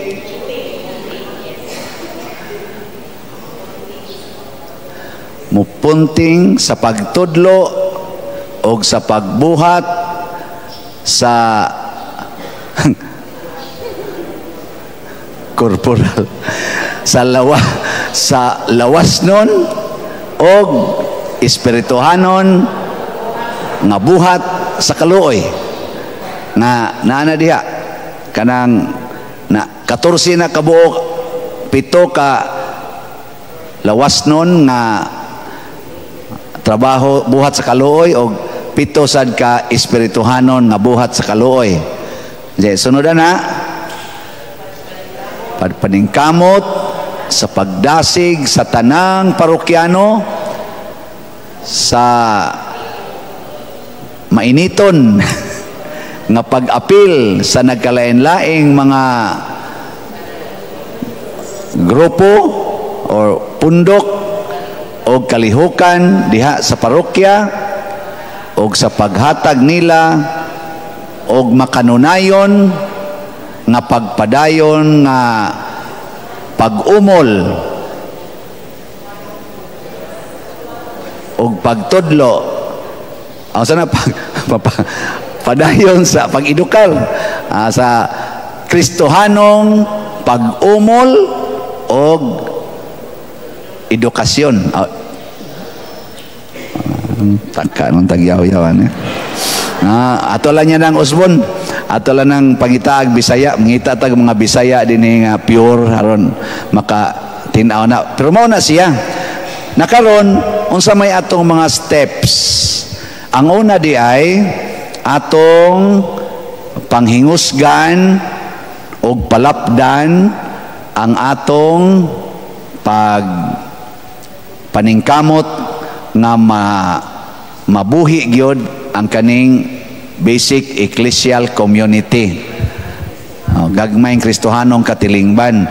mopunting sa pagtudlo og sa pagbuhat sa corporal sa lawa, sa lawas nun og espirituhanon nga buhat sa kaluoy nga naana diha kanang na 14 na kabuok, 7 ka lawas nun nga trabaho buhat sa kaluoy og 7 sad ka espirituhanon nga buhat sa kaluoy. Sunod na paningkamot sa pagdasig sa tanang parokyano sa mainiton nga pag-apil sa nagkalain-laing mga grupo or pundok o kalihukan diha sa parokya o sa paghatag nila og makanunayon nga pagpadayon nga pag-umol og pagtudlo ang sana padayon sa pag-edukar sa Kristohanong pag-umol og Edukasyon. Oh. Taka nung tagyaw-yawan eh. Ah, ato lang niya ng usbon. Ato lang ng pangitaag Bisaya, mangita tag mga Bisaya dinhi nga pure aron maka tin-aw na. Pero mao na siya. Nakaron unsa may atong mga steps? Ang una di ay atong panghingusgan og palapdan ang atong pag paningkamot nga mabuhi gyud ang kaning basic ecclesial community. Oh, gagmayng Kristohanong katilingban.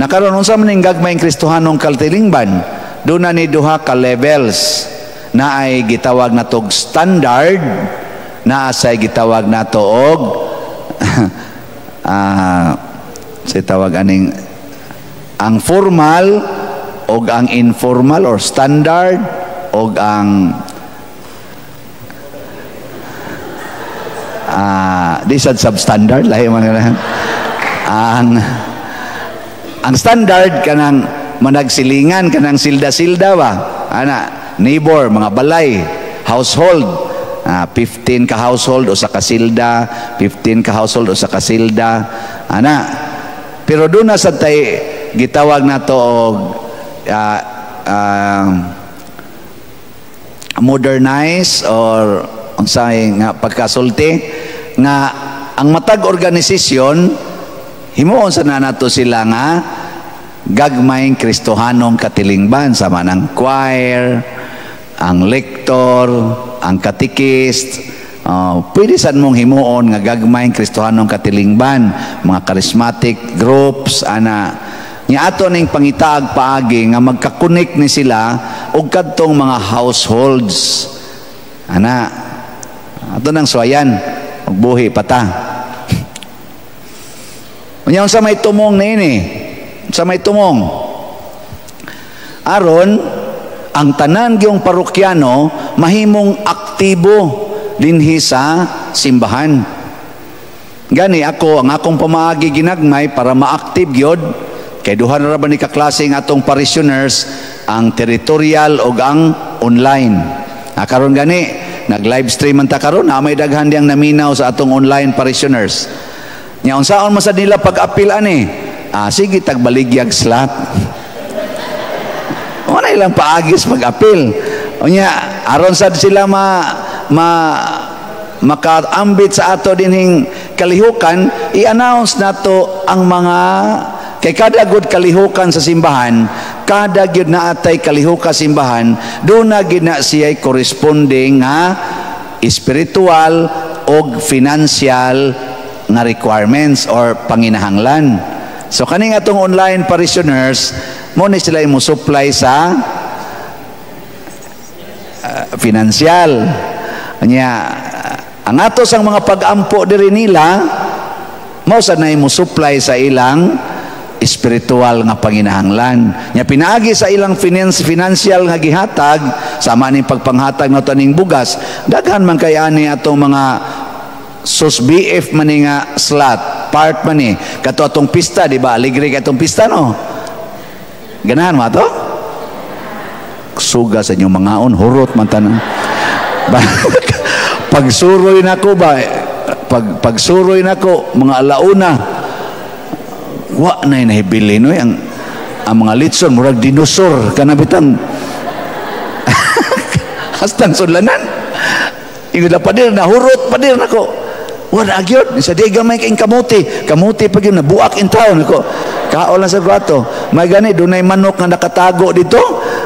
Nakaron, unsa man ning gagmayng Kristohanong katilingban? Doon na ni duha ka levels na ay gitawag natog standard, na say gitawag nato og sa tawag aning ang formal og ang informal or standard og ang di sad substandard, lahi man ang standard, kanang managsilingan, kanang silda-silda ba ana, neighbor, mga balay, household, 15 ka household o sa kasilda, 15 ka household o sa kasilda ana. Pero doon na sa tay gitawag nato og modernize or unsay nga pagkasulti nga ang matag organisasyon himuon sa na nato sila nga gagmayng Kristohanong katilingban, sama ng choir, ang lector, ang katikist, pwede sad mong himuon nga gagmayng Kristohanong katilingban, mga charismatic groups ana. Nya ato ning pangitaag paagi nga magka-connect ni sila og kadtong mga households ana. Ato nang suwayan, magbuhi pata. Unya, unsa may tumong niini? Unsa may tumong? Aron ang tanan gyung parokyano mahimong aktibo dinhi sa simbahan. Gani ako, ang akong pamaagi ginagmay para maaktive gyud, kay duha na ra ba ni kaklase ang atong parishioners, ang territorial ug ang online. Ah, karon gani nag live stream man ta karon, na may daghan diyang naminaw sa atong online parishioners. Nya unsaon man sad nila pag-apil ani? Ah, sige tagbaligyag slot. Wala ilang paagis pag-apil. Unya aron sad sila ma ma makaambit sa ato dinhing kalihukan, i-announce nato ang mga, kay kada good kalihukan sa simbahan, kada gyud na atay kalihukan simbahan, doon na gyud na siya'y corresponding nga spiritual og financial nga requirements or panginahanglan. So kaning atong online parishioners, mo ni sila mo supply sa financial. Nya ang ato sang mga pag-ampo diri nila, mao sa nay mo supply sa ilang spiritual nga panginahanglan. Nya pinaagi sa ilang financial nga gihatag, sama ning pagpanghatag nato ning bugas, daghan man kay ani atong mga sus BF man ni nga slot, part man ni kato atong pista, di ba? Aligre kay atong pista, no? Ganahan mo ato? Suga sa inyong mangaon, hurot man tanan. Pagsuroy nako ba, pagsuroy nako mga alauna, wa na nahibili no ang mga litson murag dinosaur kana bitang hastang sudlanan. Ingon na padir, nahurot padir nako. Wala gyud sa di gamay kay kamuti, kamuti pa gyud nabuak in town nako. Kaon lang sa kwato. May gani dunay manok nga nakatago dito.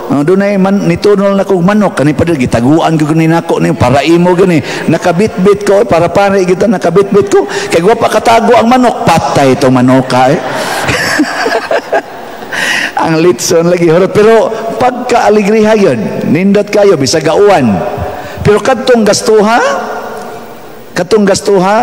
Dunay man nitunol na kog manok kani padir, gitaguan gyud ni nako ni para imo gani. Nakabitbit ko para pare gyud, nakabitbit ko. Kay wa pa katago ang manok, patay itong manoka eh. Ang litson lagi hurot, pero pagka aligriha yun, nindot kayo bisag gauwan. Pero katong gastuha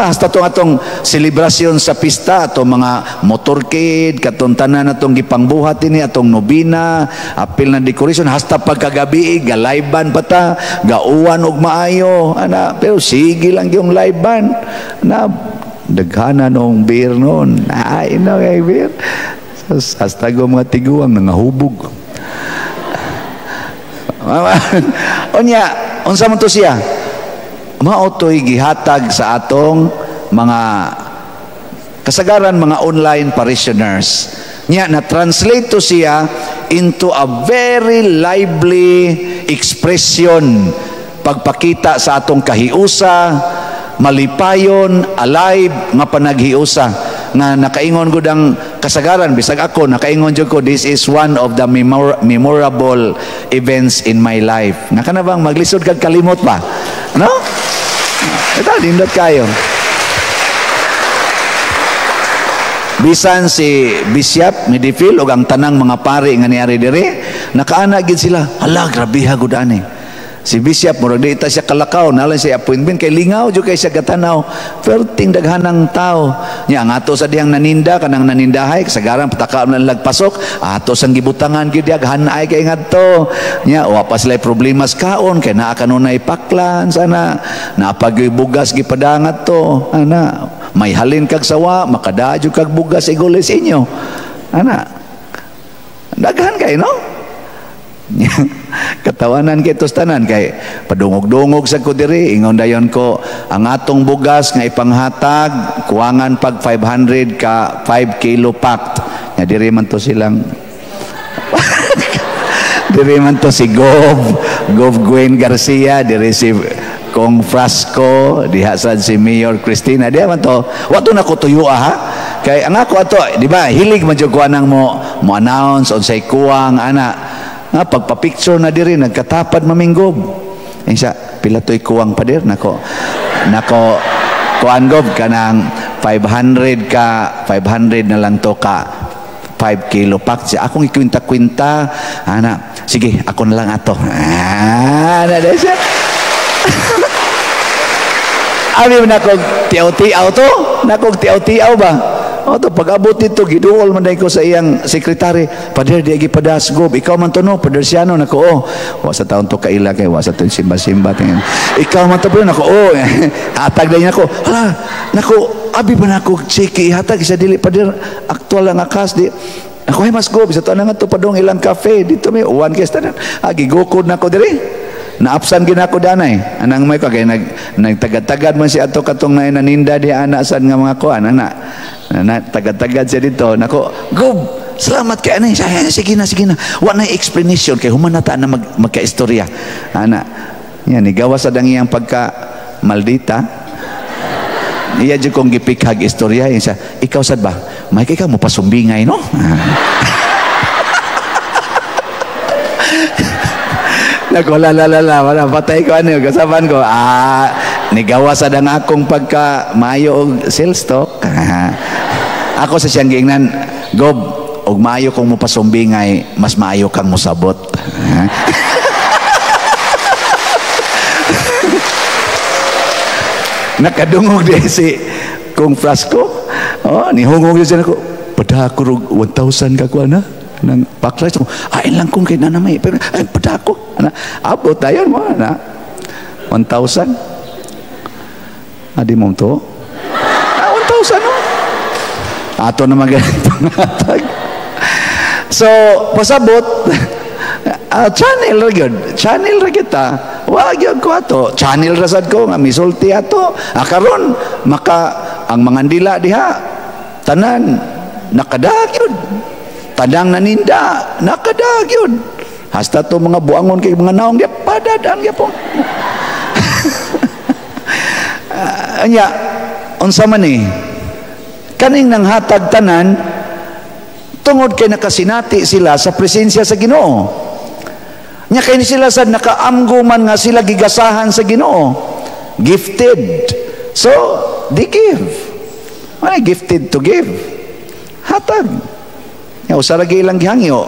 hasta tong atong selebrasyon sa pista, atong mga motorcade, katong tanan atong gipangbuhat ini, atong nobina, apil na decoration, hasta pagkagabi galayban pa ta, gauwan og maayo ana, pero sige lang yung live band na daghana nung beer noon. Ay no kay beer. Hasta go mga tiguang nangahubog. Unya, unsa man to siya? Mao to'y gihatag sa atong mga kasagaran mga online parishioners. Nya na translate to siya into a very lively expression, pagpakita sa atong kahiusa, malipayon, alive nga panaghiusa nga nakaingon gud ang kasagaran. Bisag ako nakaingon jud ko, this is one of the memorable events in my life nga kana bang maglisod kag kalimot ba, no? Ito nindot kayo. Bisan si Bishop Midfield ug ang tanang mga pari nga niari diri, nakaana gid sila, hala, grabeha gud ani. Si Bishop murag di ta siya kalakaw, nalan siya appointment kay lingaw jud kay siya gatanaw. Perting daghanang tao. Nya ang ato sa dihang naninda kanang nanindahay kasagaran pataka man lagpasok, ato sang gibutangan gyud hanay kay ngadto. Nya wa pa sila problema sa kaon kay naa kanunay paklan sana, naapagyoy bugas gipadangat to. Ana, may halin kag sawa, makadadyo kag bugas igulis inyo. Ana. Daghan kay, no? Katawanan kay tanan kay padungog-dungog sa ko diri, ingon dayon ko ang atong bugas nga ipanghatag kuwangan pag 500 ka 5 kilo packed. Nya diri man to silang diri man to si Gov Gwen Garcia, diri si Kong Frasco, diha sad si Mayor Cristina, diha man to. Wa to nako tuyo ha. Kay ang ako ato, di ba, hilig man jud ko anang mo announce unsay kuwang ana. Nga pagpa-picture na diri nagkatapad maminggob. Insa pila toy kuwang pader nako. Nako kuan gob kanang 500 ka 500 na lang to ka 5 kilo pack. Siya akong ikwinta-kwinta ana. Sige, ako na lang ato. Ah, na siya. Abi nako tiaw-tiaw to, nako tiaw-tiaw ba? O to pag-abot dito giduol man ko sa iyang sekretary, pader di gipadas gob, ikaw man to no, pader siyano nako oh. Wa sa taon to kaila kay wa sa to simba-simba tingin. Ikaw man to pero nako oh. Hatag day nako. Hala, nako abi ba nako chiki hatag sa dili pader aktual ang akas di. Ako ay mas gob sa to na nga to padong ilang cafe dito may uwan kay tanan. Ah, gigukod nako diri. Naapsan gid nako danay. Anang may ko kay nagtagad-tagad man si ato katong nay naninda di ana sad nga mga kuan ana. Na tagad-tagad siya dito. Nako, gob, salamat kay anay. Sige na, sige na. Wa na explanation kay human na ta na magkaistorya. Ana. Yan nigawa sa dang iyang pagka maldita. Iya jud kong gipikhag istorya siya. Ikaw sad ba? May kay ka mo pasumbingay no? Nako la la la la, wala patay ko ano kasaban ko. Ah, nigawa sa dang akong pagka maayo og sales talk. Ako sa siyang giingnan, gob, og maayo kong mopasumbingay, mas maayo kang mosabot. Nakadungog di si Kong Frasco. Oh, nihungog siya nako. Padako rog 1,000 ka kuan na. Nang paklas ko, ay lang kung kay nanamay pero ay padako. Ana, abot dayon mo na 1,000. Adi mo to? Ah, 1,000 no. Ato na maganitong hatag. So, pasabot channel ra gyud. Channel ra kita. Wa gyud ko ato. Channel ra sad ko nga misulti ato. Ah, karon maka ang mga ndila diha tanan nakadag gyud. Tadang naninda nakadag gyud. Hasta to mga buangon kay mga naong dia padadang gyapon. Anya unsa man ni kaning nanghatag tanan tungod kay nakasinati sila sa presensya sa Ginoo. Nya kay ni sila sad nakaamgo man nga sila gigasahan sa Ginoo. Gifted. So, they give. Ay, gifted to give. Hatag. Nya usa ra ilang gihangyo.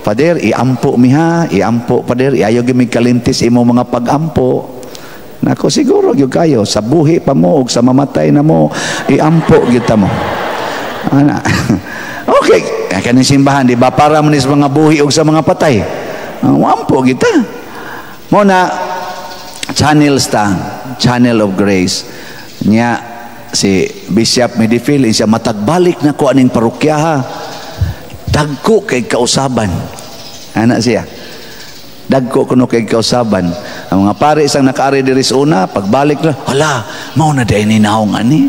Pader, iampo mi ha, iampo pader, iayo gyud mi kalintis imo mga pagampo. Nako siguro gyud kayo sa buhi pa mo ug sa mamatay na mo, iampo gyud ta mo. Ana. Okay, kaning simbahan di ba para man sa mga buhi ug sa mga patay. Ampo kita. Mo na channels ta, channel of grace. Nya si Bishop Medifil siya matagbalik na ko aning parokya ha. Dagko kay kausaban. Ana siya. Dagko kuno kay kausaban. Ang mga pare isang nakaari diri sa una, pagbalik na, hala, mao na diay ni naong ani.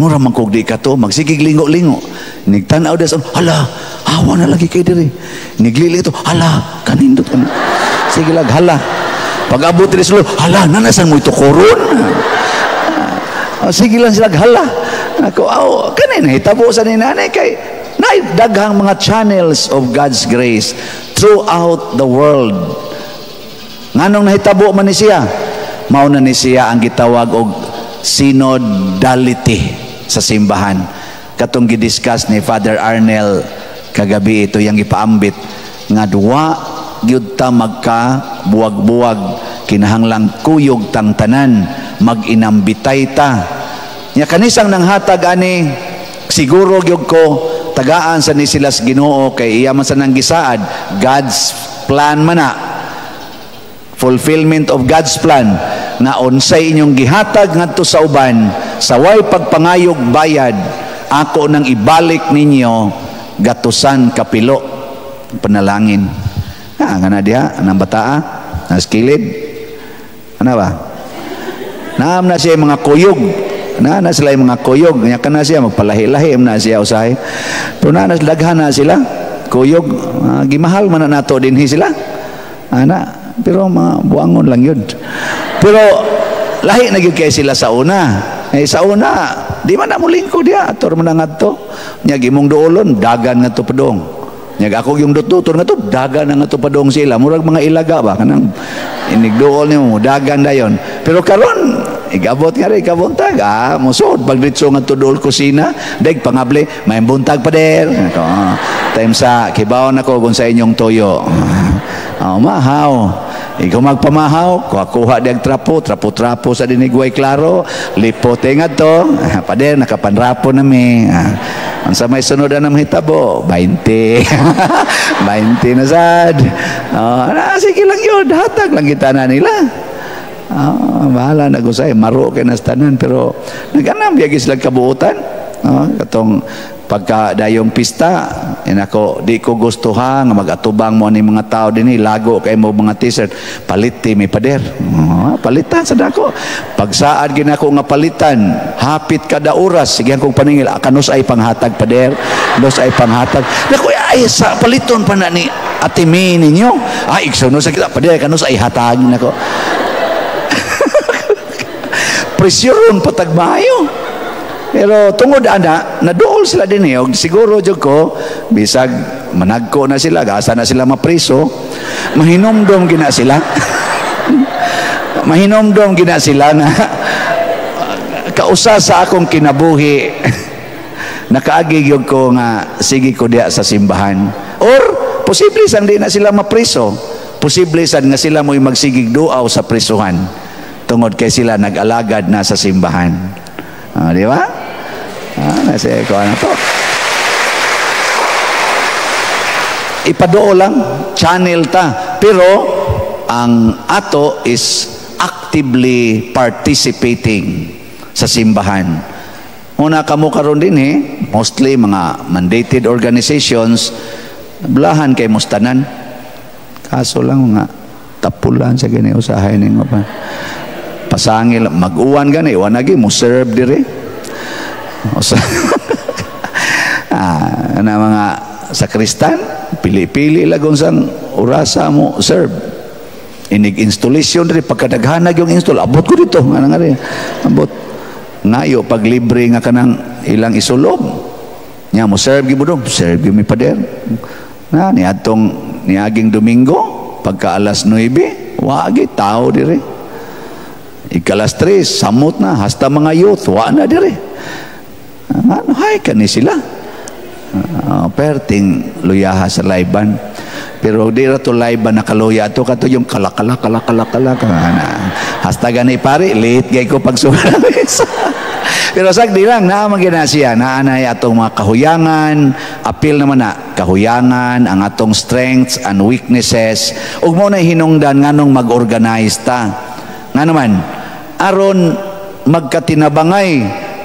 Mura man kog di ka to, magsigig lingo-lingo. Nigtan-aw des, hala, hawa na lagi kay diri. Niglili to, hala, kanindot ka. Sige lag, hala. Pag abot diri sa hala, nanasan mo ito koron. Oh, sige lang sila, hala. Ako, aw, kanay nahitabo sa ni nanay kay na daghang mga channels of God's grace throughout the world. Nganong nahitabo man ni siya? Mao na ni siya ang gitawag og synodality sa simbahan. Katong gidiscuss ni Father Arnel kagabi, ito yung ipaambit nga duwa gyud ta magka buwag-buwag, kinahanglang kuyog tang tanan, mag-inambitay ta. Nya kanisang nanghatag ani, siguro gyud ko tagaan sa ni sila sa Ginoo kay iya man sa nang gisaad, God's plan man na, fulfillment of God's plan nga unsay inyong gihatag ngadto sa uban sa way pagpangayog bayad, ako nang ibalik ninyo gatusan kapilo. Panalangin. Ah, nga na diha anang bataa nas kilid, ano ba, naam na siya mga kuyog na, na sila yung mga kuyog nya, kana siya magpalahi-lahi na siya usahay, pero na daghan na sila kuyog. Gimahal man na nato dinhi sila ana, pero mga buangon lang yun, pero lahi na gyud kay sila sa una. Eh, sa una di man na mo lingkod diha, ator man na ngadto nya, gimong duolon, dagan ngadto padong nya, ako yung dututor nga to, dagan na ngadto padong sila, murag mga ilaga ba, kanang inigduol nimo, dagan dayon. Pero karon igabot nga rin kabuntag, ah, musod pagditso nga duol kusina, deg pangabli, may buntag pader. Ako, time sa kibaw nako kung sa inyong toyo. Oh, mahaw. Ikaw magpamahaw, kuha-kuha diag trapo, trapo-trapo sa dinigway klaro, lipote nga to, pader, nakapanrapo na mi. Ah, unsa may sunod na mahitabo? 20. 20 na sad. Oh, na, sige lang yun, hatag lang kita na nila. Ah, bahala na gusay, maro kay nas tanan, pero naganam biyagi sila kabuutan. Oh, katong pagka dayong pista, inako, di ko gusto ha nga mag-atubang mo ni mga tao dinhi, lago kay mo mga T-shirt, palit mi pader. Oh, palitan sa dako. Pagsaad ginako nga palitan, hapit kada oras, sige kong paningil, kanus ay panghatag pader, nos ay panghatag. Nako, ay sa paliton pa na ni Ate May ninyo. Ay, igsuno sa kita pader, kanus ay hatag nako. Presyon patagmayo. Pero tungod ana, naduol sila din eh. Siguro jud ko, bisag managko na sila, gasa na sila mapriso, mahinomdom gina sila. Mahinomdom gina sila na kausa sa akong kinabuhi, nakaagi gyud ko nga sige ko diya sa simbahan. Or posible san di na sila mapriso. Posible san nga sila mo'y magsigig duaw sa prisuhan tungod kay sila nag-alagad na sa simbahan. Ah, di ba? Ah, nasa ko ano to. Ipadoo lang, channel ta. Pero ang ato is actively participating sa simbahan. Una kamo karon din eh, mostly mga mandated organizations, belahan kay mustanan. Kaso lang mga tapulan sa gani usahay ning pa. Pasangil mag-uwan gani, wa nagi mo serve dire. Ah, na mga sakristan, pili-pili lang kung saan orasa mo serve. Inig installation diri, pagkadaghanag yung install, abot ko dito, ano nga rin, abot. Ngayo pag libre nga kanang ilang isulob. Nya mo serve gyud mo dong, serve gyud mi pader. Na niadtong niaging Domingo pagka alas 9, wagi tao dire. Ikalas 3, samot na, hasta mga youth, wa na dire. Ano, hay kani sila. Perting luyaha sa layban. Pero di ra to layban nakaluya to, kato yung kalakala kalakala kalakala. Hasta gani pare, late gay ko pagsulat. Pero sagdi lang, naa man gina siya, naanay atong mga kahuyangan, apil naman na kahuyangan, ang atong strengths and weaknesses. Ug mo na hinungdan nganong mag-organize ta. Nga naman, aron magkatinabangay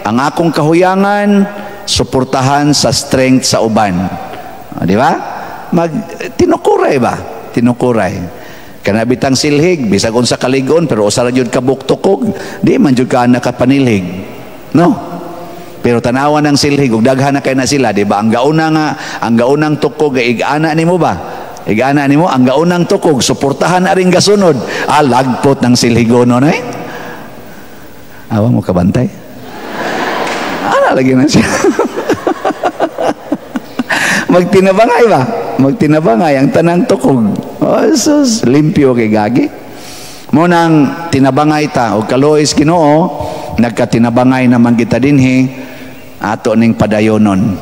ang akong kahuyangan, suportahan sa strength sa uban. O, di ba? Mag tinukuray ba? Tinukuray. Kana bitang silhig bisag unsa kaligon pero usa ra jud ka buktukog, di man jud ka nakapanilhig. No? Pero tanawan ng silhig ug daghan na kay na sila, di ba? Ang gauna nga, ang gaunang tukog igana nimo ba? Igana nimo ang gaunang tukog, suportahan aring gasunod. Ah, lagpot ng silhigono na eh. Awa mo kabantay. Ana lagi na siya. Magtinabangay ba? Magtinabangay ang tanang tukog. Oh, sus, limpyo kay gagi. Mo nang tinabangay ta og kalois Ginoo, nagkatinabangay naman kita dinhi ato ning padayonon.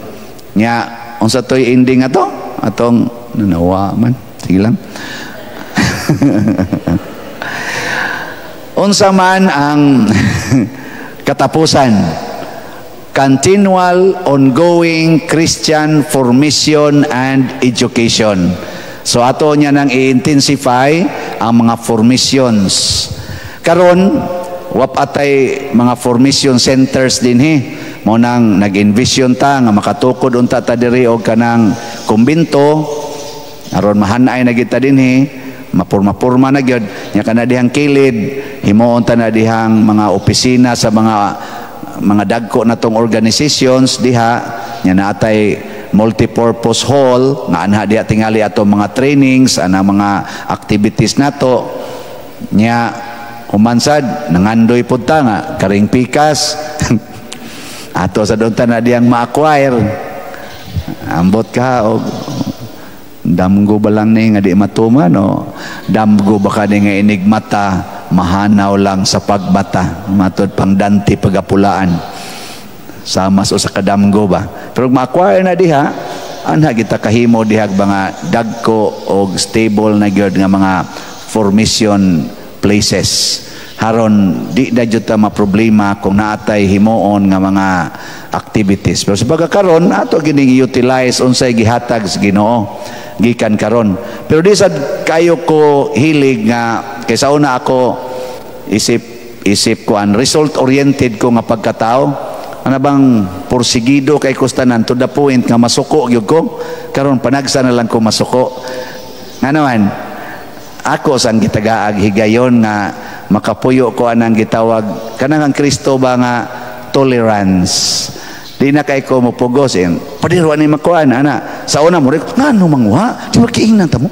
Nya unsa toy ending ato? Atong nanawa man. Sige lang. Unsa man ang katapusan? Continual ongoing Christian formation and education. So ato niya nang i-intensify ang mga formations. Karon wap atay mga formation centers dinhi. Mo nang nag-envision ta nga makatukod unta ta diri og kanang kumbinto aron mahanay na kita dinhi, mapurma-purma na gyud nya kana dihang kilid, himuon ta na dihang mga opisina sa mga dagko na tong organizations diha nya naatay multipurpose hall nga anha diha tingali ato mga trainings ana mga activities nato nya humansad nangandoy pud ta nga karing pikas ato sa doon ta na diyang ma-acquire ambot ka og damgo ba lang ni nga di matuman o damgo ba ka ni nga enigmata mahanaw lang sa pagbata matod pang Dante pagapulaan sama sa kadamgo ba pero ma-acquire na diha anha kita kahimo diha mga dagko og stable na gyud nga mga formation places haron di na jud ta maproblema kung naatay himuon nga mga activities. Pero sa pagkakaron ato gining utilize unsay gihatag sa Ginoo gikan karon. Pero di sad kayo ko hilig nga kay sa una ako isip ko an result oriented ko nga pagkatao. Ana bang porsigido kay kustanan to the point nga masuko gyud ko. Karon panagsa na lang ko masuko. Ngano man ako sang gitagaag higayon nga makapuyo ko anang gitawag kanang ang Kristo ba nga tolerance. Di na kay ko mopugos eh. Padiro ani makuan ana. Sa una mo ngano manguha? Di ba kiingnan ta mo?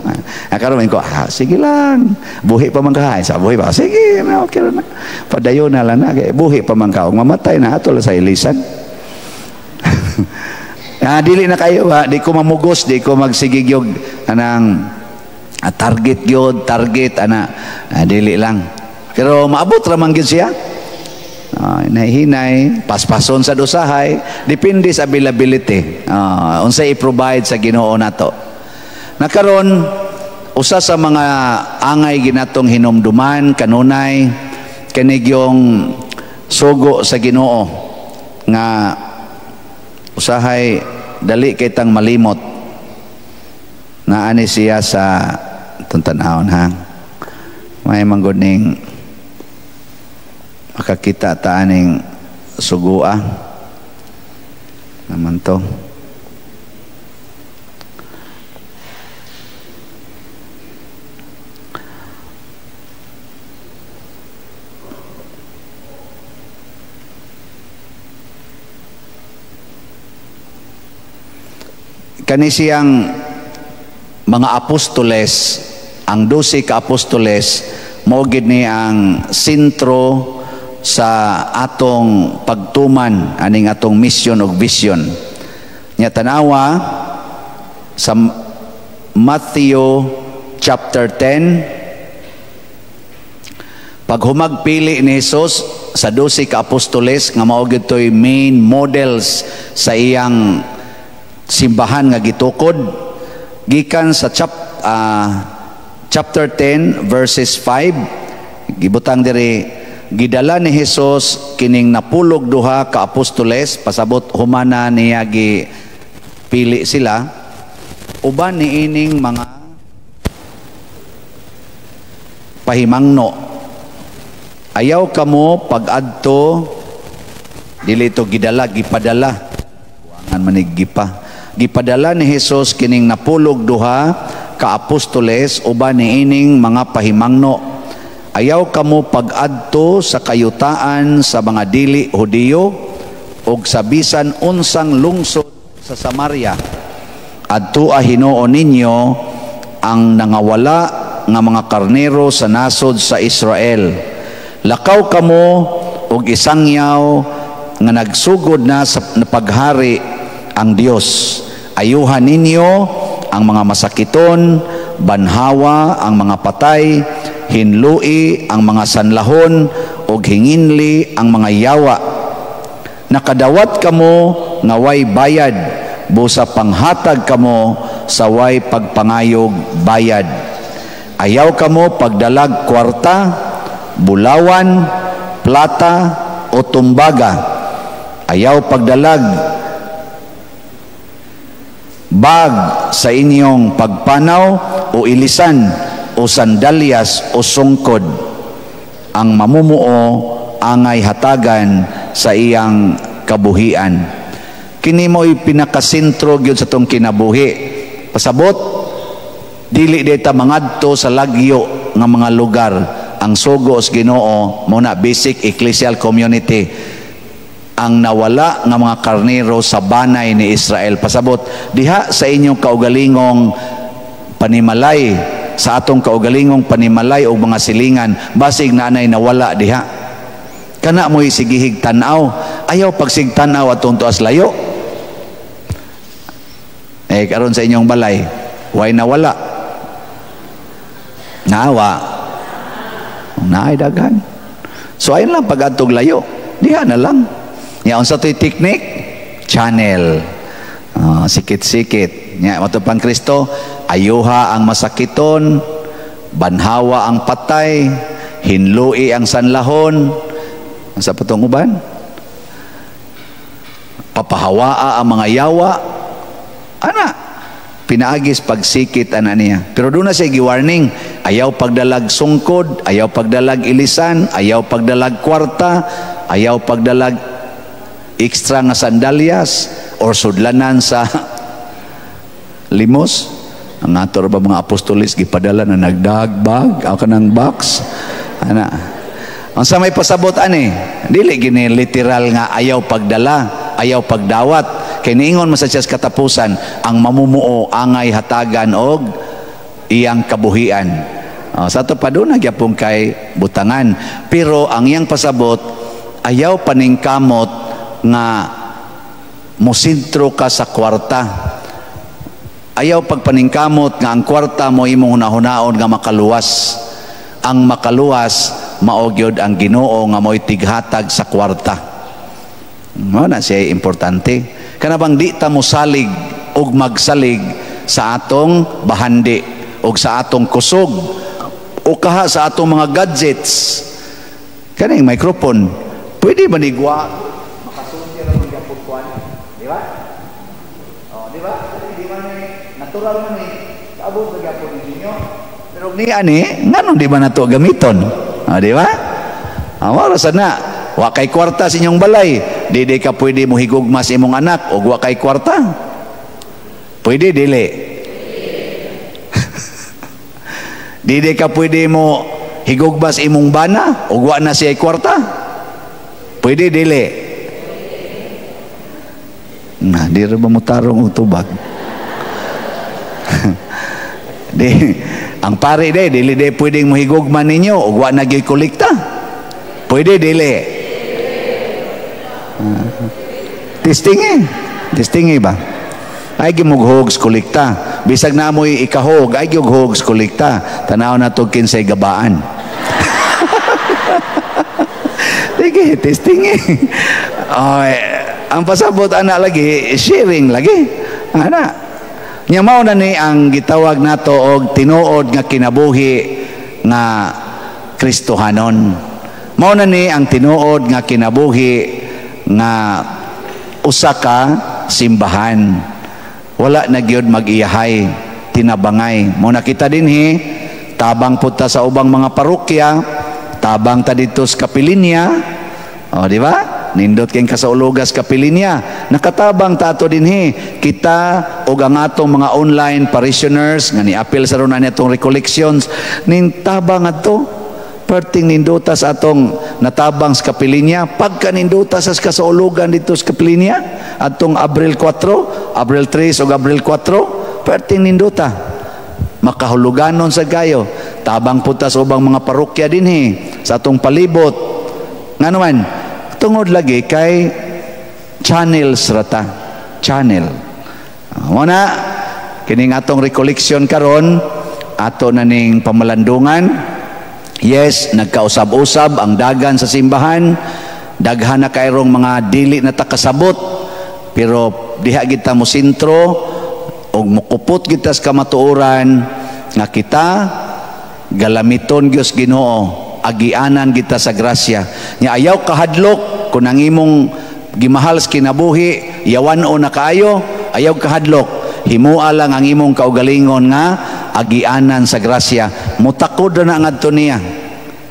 Ah, karon ko sige lang. Buhi pa man ka. Sa buhi pa. Sige na okay na. Padayon na lang na kay buhi pa man ka. Mamatay na ato sa ilisan. Ah, dili na kayo ha. Di ko mamugos, di ko magsigigyog anang target gyud, target ana. Dili lang. Pero maabot ra man gyud siya. Hinay, paspason sa dosahay, depende sa availability. Unsay i-provide sa Ginoo nato. Nakaron usa sa mga angay ginatong hinumduman kanunay kini yung sugo sa Ginoo nga usahay dali kay tang malimot. Naani siya sa tuntanawon ha. May manggod ning makakita ta aning sugua naman to. Kani siyang mga apostoles, ang 12 ka apostoles mao gid ni ang sentro sa atong pagtuman aning atong mission ug vision. Nya tanawa sa Matthew chapter 10, paghumagpili ni Jesus sa 12 ka apostoles nga mao gyud toy main models sa iyang simbahan nga gitukod, gikan sa chapter 10 verses 5, gibutang diri gidala ni Jesus kining napulog duha ka apostoles, pasabot humana niya gipili sila uban niining mga pahimangno. Ayaw kamo pag-adto, dili to gidala, gipadala. Kuangan manig gipa. Gipadala ni Jesus kining napulog duha ka apostoles uban niining mga pahimangno. Ayaw kamo pag-adto sa kayutaan sa mga dili Hudiyo ug sa bisan unsang lungsod sa Samaria. Adtoa hinuon ninyo ang nangawala nga mga karnero sa nasod sa Israel. Lakaw kamo og isangyaw nga nagsugod na sa paghari ang Dios. Ayuhan ninyo ang mga masakiton, banhawa ang mga patay, hinlui ang mga sanlahon, ug hinginli ang mga yawa. Nakadawat kamo nga way bayad, busa panghatag kamo sa way pagpangayog bayad. Ayaw kamo pagdalag kwarta, bulawan, plata o tumbaga. Ayaw pagdalag bag sa inyong pagpanaw o ilisan o sandalyas o sungkod. Ang mamumuo angay hatagan sa iyang kabuhian. Kini mo'y pinakasentro gyud sa tong kinabuhi. Pasabot, dili dita mangadto sa lagyo nga mga lugar. Ang sugo sa Ginoo mo na basic ecclesial community, ang nawala nga mga karnero sa banay ni Israel. Pasabot, diha sa inyong kaugalingong panimalay, sa atong kaugalingong panimalay o mga silingan, basig naanay nawala diha. Kana mo'y sigihig tan-aw. Ayaw pagsig tan-aw atong tuas layo. Karon sa inyong balay, way nawala? Naawa. Naay daghan. So ayun lang pag-adtog layo. Diha na lang. Nya unsa to'y technique? Channel. Sikit-sikit. Nya mato pang Kristo, ayuha ang masakiton, banhawa ang patay, hinlui ang sanlahon. Sa patong uban? Papahawaa ang mga yawa. Ana, pinaagis pagsikit ana niya. Pero doon na siya gi-warning, ayaw pagdalag sungkod, ayaw pagdalag ilisan, ayaw pagdalag kwarta, ayaw pagdalag extra nga sandalyas or sudlanan sa limos. Ang ato ba mga apostolis gipadala na nagdagbag ako kanang box ana. Ang sa may pasabot ani, dili gini literal nga ayaw pagdala, ayaw pagdawat. Kay niingon man sa siya sa katapusan, ang mamumuo angay hatagan og iyang kabuhian. Sa ato pa doon nagyapong kay butangan. Pero ang iyang pasabot, ayaw paningkamot nga mosentro ka sa kwarta. Ayaw pagpaningkamot nga ang kwarta mo imong hunahunaon nga makaluwas. Ang makaluwas mao gyud ang Ginoo nga mo'y tighatag sa kwarta. Mao na siya importante. Kana bang di ta mosalig og magsalig sa atong bahandi og sa atong kusog o kaha sa atong mga gadgets. Kaning microphone, pwede ba nigwa makasulti ra man gyapon kuan, di ba? Oh, di ba? Di man ni natural man ni kaabot ra gyapon ninyo. Pero ni ani nganong di ba nato gamiton? Oh, di ba? Mao ra sana. Wa kay kwarta sa inyong balay, di di ka pwede mo higugma sa imong anak og wa kay kwarta. Pwede dili. Di di ka pwede mo higugma sa imong bana og wa na siya kwarta. Pwede dili. Nah, di ra ba mo tarong og tubag? Di ang pare di dili di pwedeng mohigugma ninyo og wa na gyud kolekta. Pwede dili. Testing eh. Testing eh ba? Ay gimughog sa kolekta. Bisag na mo'y ikahog, ay gimughog sa kolekta. Tanaw na to kinsay gabaan. Sige, testing eh. Oy, ang pasabot ana lagi, sharing lagi. Ana. Nya mao na ni ang gitawag nato og tinuod nga kinabuhi nga Kristohanon. Mao na ni ang tinuod nga kinabuhi nga usa ka simbahan. Wala na gyud mag-iyahay, tinabangay. Mao na kita dinhi, tabang pud ta sa ubang mga parokya, tabang ta didto sa kapilinya. O, di ba? Nindot kay kasaulugas kapilinya. Nakatabang ta ato dinhi. Kita og ang atong mga online parishioners nga niapil sa ron ani atong recollections, nintabang adto. Perting nindota sa atong natabang sa kapilinya, pagka nindota sa kasaulugan dito sa kapilinya atong Abril 4, Abril 3 o Abril 4, perting nindota, makahuluganon sa kayo. Tabang punta sa ubang mga parokya dinhi sa atong palibot. Ngano man, tungod lagi kay channels rata, channel. Mo na kining atong recollection karon, ato na ning pamalandungan. Yes, nagkausab-usab ang dagan sa simbahan, daghan na kayrong mga dili na takasabot, pero diha kita mo sentro og mukupot kita sa kamatuoran nga kita galamiton gyud Ginoo, agianan kita sa grasya. Nya ayaw kahadlok kung ang imong gimahal sa kinabuhi yawan-o na kaayo, ayaw kahadlok. Himua lang ang imong kaugalingon nga agianan sa grasya. Mutakod na ngadto niya.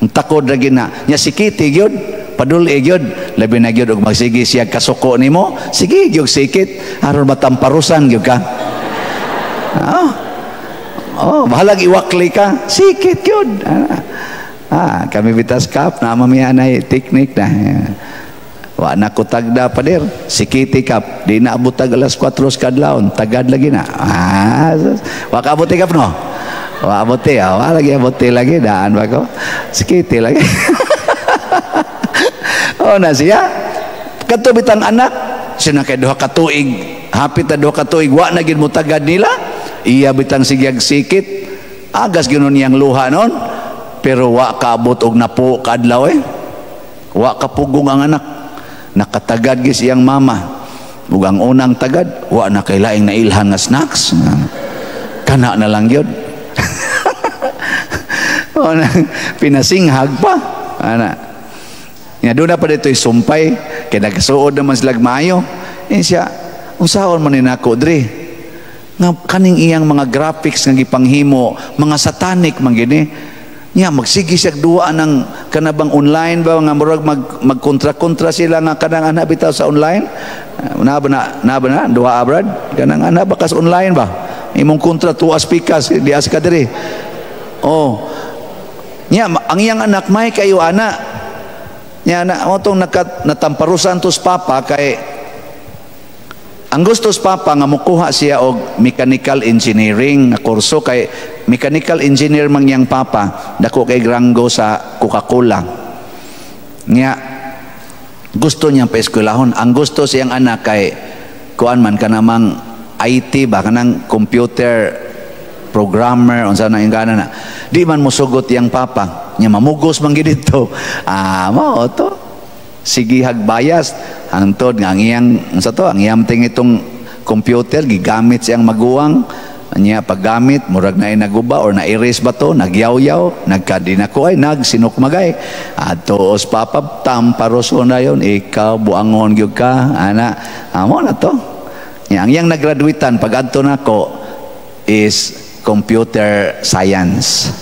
Mutakod ra gina. Nya sikiti gyud, paduli gyud, labi na gyud og magsige siya kasuko nimo, sige gyud sikit aron matamparusan gyud ka. Oh. Oh, bahalag iwakli ka, sikit gyud. Ah, kami bitas kap na mamiya na teknik na. Wa na ko tagda, pader. Sikiti kap, di na abot tag alas 4 sa kadlawon, tagad lagi na. Ah, wa ka abot kap, no? Wa abot ah, wa lagi abot lagi daan ba ko? Sikiti lagi. Oh na siya. Kadto bitang anak, siya na kay 2 ka tuig, hapit na 2 ka tuig, wa na gid mo tagad nila. Iya bitang sigyag sikit. Agas gyud niyang luha non. Pero wa kaabot og napo kaadlaw eh. Wa kapugong ang anak. Nakatagad gis iyang mama. Ug ang unang tagad, wa na kay laing nailhan nga snacks. Kana na lang yun. O, na, pinasinghag pa. Ana. Nga doon na pa dito sumpay, kay nagsuod naman sila maayo. Eh siya, unsaon man ni nako dre? Nga kaning iyang mga graphics nga gipanghimo, mga satanic man gini. Nya magsige siya duwa ng kanabang online ba nga murag magkontra-kontra sila nga kanang ana bitaw sa online. Na ba na, na ba na duha abrad kanang ana ba kas online ba? Imong kontra tuas pikas di as ka diri. Oh. Nya ang iyang anak may kayo ana. Nya na mo tong nakat natamparusan tos papa kay ang gusto sa papa nga mukuha siya og mechanical engineering nga kurso kay mechanical engineer man niyang papa, dako kay ranggo sa Coca-Cola. Nya gusto niyang paeskwelahon. Ang gusto siyang anak kay kuan man kanamang IT ba, kanang computer programmer, unsa na yung gana na. Di man musugot yang papa. Nya mamugos man gid dito. Ah, mao to. Sige hagbayas hangtod nga ang iyang unsa to, ang iyang ting itong computer gigamit siyang maguwang. Niya paggamit murag na naguba or na-erase ba to, nagyaw-yaw, nagkadinako ay nagsinukmagay adto os papa, tamparoso na yon, ikaw buangon gyud ka ana. Amo na to. Nya ang iyang nagraduitan pag adto nako is computer science.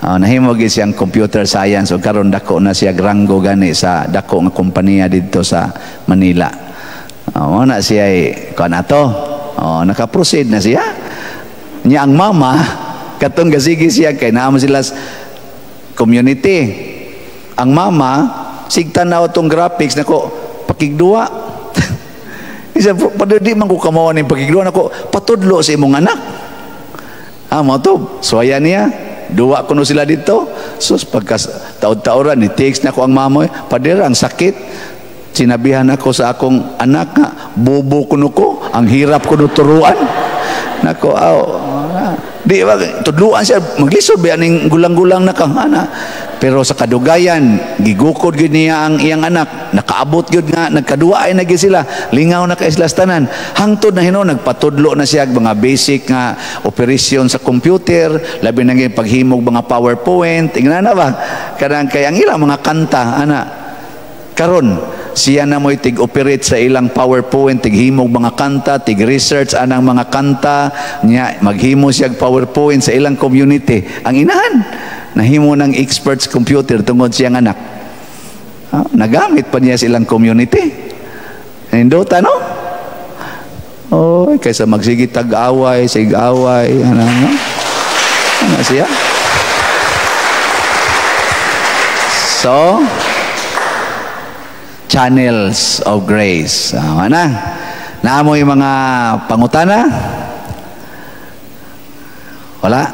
Oh, nahimo gyud siyang computer science ug karon dako na siya ranggo gani sa dako nga kompanya didto sa Manila. Oh, na siya kuan ato. Oh, naka-proceed na siya. Nya ang mama katong gasigi siya kay naa sila community. Ang mama sigtan na atong graphics nako pakigduwa. Isa pa di man ko kamawa ning pakigduwa nako, patudlo sa imong anak. Ah, mo to, suwaya niya. Duwa kuno sila dito. Sus, pagka taod-taoran ni text na ko ang mama, "Pader, ang sakit. Sinabihan ako sa akong anak nga bobo kuno ko, ang hirap kuno turuan." Nako, aw, di ba tudluan siya, maglisod ba ning gulang-gulang na kang ana. Pero sa kadugayan, gigukod gyud niya ang iyang anak, nakaabot gyud nga nagkaduwa ay na gyud sila, lingaw na kay sila tanan. Hangtod na hinuon nagpatudlo na siya mga basic nga operasyon sa computer, labi na gyud paghimog mga PowerPoint, ingana na ba? Kanang kay ang ilang mga kanta ana. Karon siya na mo'y tig-operate sa ilang PowerPoint, tighimog mga kanta, tig-research anang mga kanta, niya maghimo siya PowerPoint sa ilang community. Ang inahan, nahimo ng experts computer tungod siyang anak. Ah, nagamit pa niya silang community. Nindota, no? Oh, kaysa magsige tag-away, sig-away, ano, no? Ano siya? So, channels of grace. Ana. Naamo yung mga pangutana? Wala?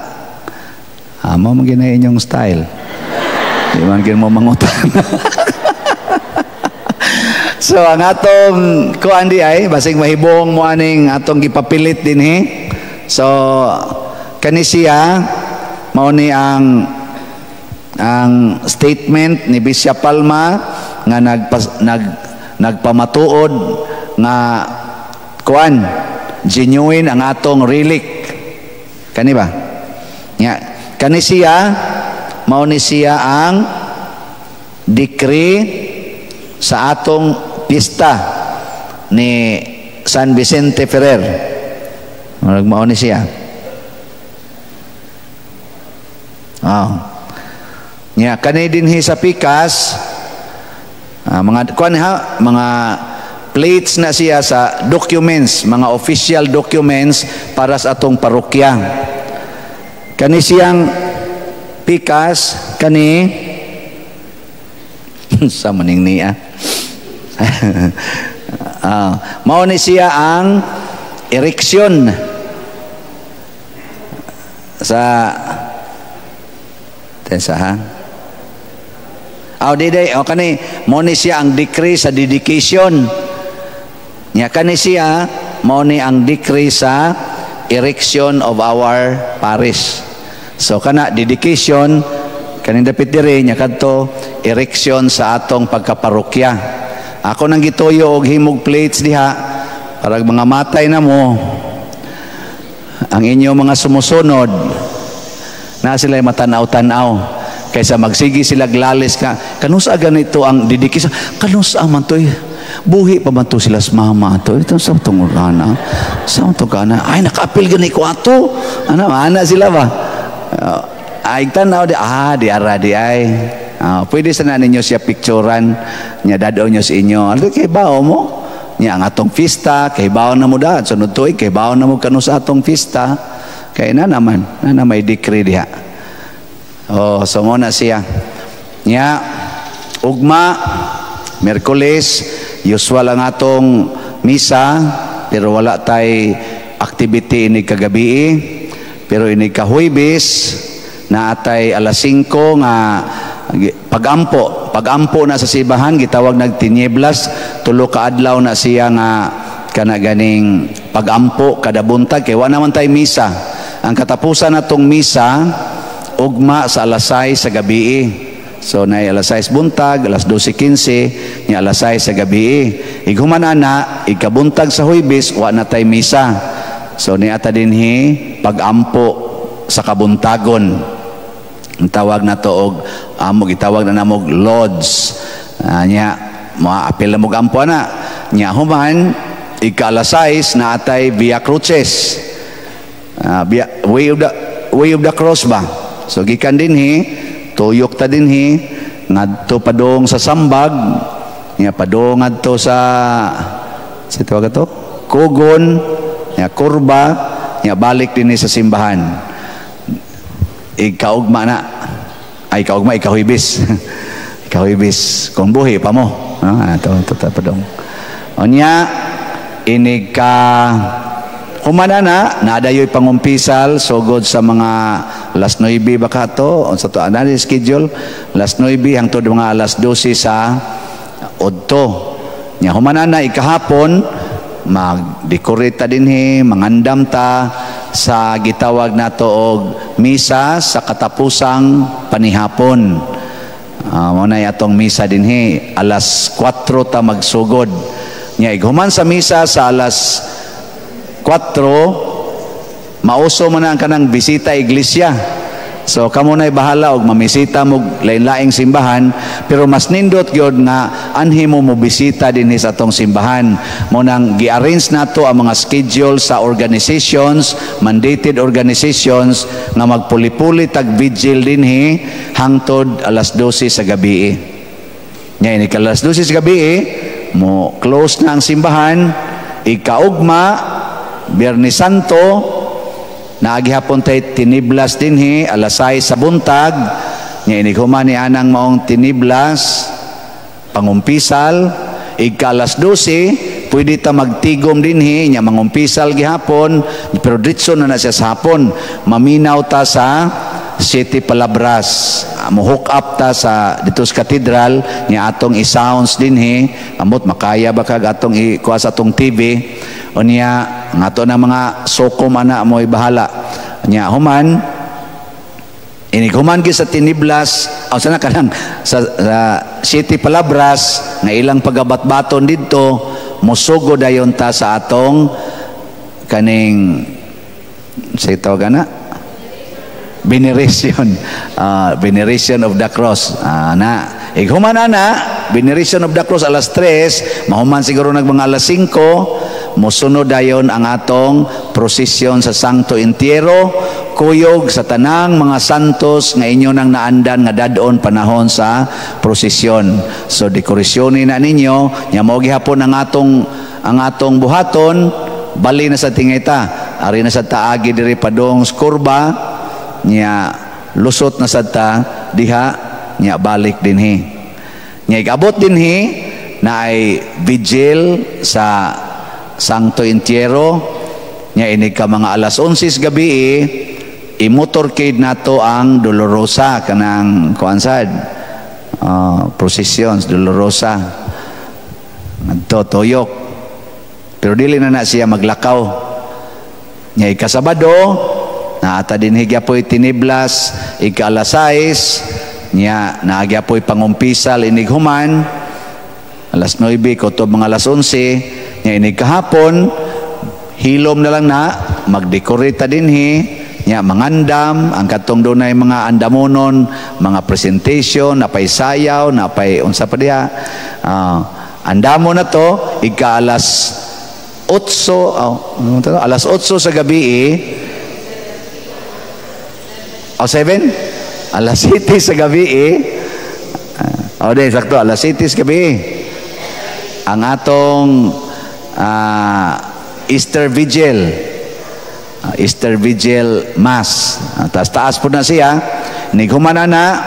Amo man ginay inyong style. Di man gin mo mangutana. So ang atong kuan di ay basig mahibong mo aning atong gipapilit dinhi. So kani siya mao ni ang statement ni Bishop Palma nga nagpamatuod nga kuan genuine ang atong relic. Kani ba? Nya kani siya mao ni siya ang decree sa atong pista ni San Vicente Ferrer. Murag mao ni siya. Oh. Nya kani dinhi sa pikas, mga kuan ha, mga plates na siya sa documents, mga official documents para sa atong parokya. Kani siyang pikas kani sa maning niya. Mao ni siya ang erection sa tensa ha. Aw di day o kani mao ni siya ang decree sa dedication. Nya kani siya mao ni ang decree sa erection of our parish. So kana dedication kaning dapit diri nya kadto erection sa atong pagkaparokya. Ako nang gituyo og himog plates diha para mga matay na mo ang inyo mga sumusunod na sila matanaw-tanaw kaysa magsigi sila glalis ka kanusa ganito ang dedication, kanusa man to, buhi pa man to sila sa mama to, ito sa tungurana sa tungurana, ay nakaapil gani ko ato ano ana sila ba, ay tanaw di di ara di ay. Pwede sana ninyo siya picturean nya dadaw nyo sa inyo. Ano kay bao mo? Nya ang atong pista kay bao na mo dad sunod tuig kay bao na mo kanu sa atong pista. Kay na naman, na may decree diha. Oh, so mo na siya. Nya ugma Miyerkules usual ang atong misa pero wala tay activity ini kagabi, pero ini ka Huwebes na atay alas 5 nga pagampo na sa simbahan gitawag nagtinieblas, tulo ka adlaw na siya nga kana ganing pagampo kada buntag kay wa naman tay misa. Ang katapusan natong misa ugma sa alas 6 sa gabi. So nay alas 6 buntag, alas 12:15 nya alas 6 sa gabi. Ighuman ana ikabuntag sa Huwebes wa na tay misa. So niata dinhi pagampo sa kabuntagon. Ang tawag na to og amo gitawag na namog Lords. Nya moapil na mog ampo na. Nya human ika alas 6 na atay Via Cruces. Way of the cross ba. So gikan dinhi tuyok ta dinhi ngadto padung sa Sambag, nya padung ngadto sa tawag ato Kugon, nya kurba, nya balik dinhi sa simbahan. Ikaugma na ay kaugma ikahuybis. Ikahuybis kung buhi pa mo, no? Ato to padung unya inig ka humana na nadayoy pangumpisal sugod sa mga alas 9 baka to unsa to ana schedule alas 9 hangtod mga alas 12 sa udto. Nya humana na ikahapon magdekorate ta dinhi, mangandam ta sa gitawag nato og misa sa katapusang panihapon. Mao na atong misa dinhi alas 4 ta magsugod. Nya ighuman sa misa sa alas 4 mauso man ang kanang bisita iglesia. So kamo na'y bahala og mamisita mo lain-laing simbahan, pero mas nindot gyud nga anhi mo bisita dinhi sa atong simbahan. Mo nang gi-arrange nato ang mga schedule sa organizations, mandated organizations nga magpuli-puli tag vigil dinhi hangtod alas 12 sa gabi. Nya inig alas 12 sa gabi mo close na ang simbahan. Ikaugma, Biyernes Santo, naagihapon tay tiniblas dinhi alas 6 sa buntag. Nya inig human ni anang maong tiniblas, pangumpisal. Igka alas 12 pwede ta magtigom dinhi, nya mangumpisal gihapon, pero diretso na na siya sa hapon. Maminaw ta sa City Palabras, mo hook up ta sa dito sa katedral, nya atong i-sounds dinhi. Amot makaya ba kag atong ikuha sa atong TV unya ang ato na mga sokom ana mo bahala. Nya human, inig human gyud sa tiniblas, aw sana kanang sa City Palabras nga ilang pagabatbaton didto, mosugo dayon ta sa atong kaning sa tawag ana veneration, veneration of the cross. Na ighuman ana veneration of the cross alas 3, mahuman siguro nag mga alas 5, mosunod dayon ang atong prosesyon sa Santo Entierro, kuyog sa tanang mga santos nga inyo nang naandan nga dadon panahon sa prosesyon. So dekorasyon na ninyo, nya mao gihapon ang atong buhaton. Bali na sa tingay ta, ari na sa taagi diri padong kurba, nya lusot na sad ta diha, nya balik dinhi. Nya igabot dinhi na ay vigil sa Santo Entierro. Nya inig ka mga alas 11 gabi, i-motorcade nato ang Dolorosa, kanang kuan sad, processions Dolorosa ngadto tuyok, pero dili na na siya maglakaw. Nya ikasabado naata dinhi gyapoy tiniblas ika alas 6, nya naagyapoy pangumpisal inig human alas 9 kutob mga alas 11. Nya inig kahapon hilom na lang na magdekorita dinhi, nya mangandam ang katong dunay mga andamonon, mga presentation, napay sayaw, napay unsa pa diha. Andamo na to ika alas 8, oh, ano to? Alas 8 sa gabi eh. Oh, 7? Alas 7 sa gabi eh. Oh, di, sakto. Alas 7 sa gabi ang atong Easter Vigil. Easter Vigil Mass. Taas taas po na siya. Nighuman na,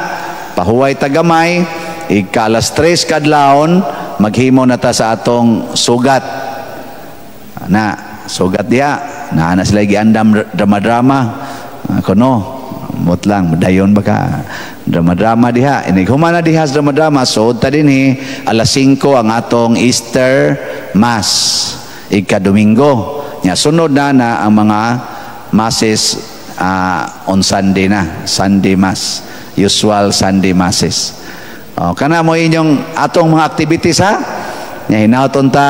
pahuway tagamay, ika alas 3 kadlawon, maghimo na ta sa atong sugat. Na, sugat diha. Na na sila giandam drama-drama. Kuno, mot lang, dayon ba ka? Drama-drama diha. Inig human na diha sa drama-drama, so ta dinhi, alas 5 ang atong Easter Mass. Ika Domingo. Nya sunod na na ang mga masses on Sunday na, Sunday Mass, usual Sunday Masses. Oh, kana mo inyong atong mga activities ha. Nya hinauton ta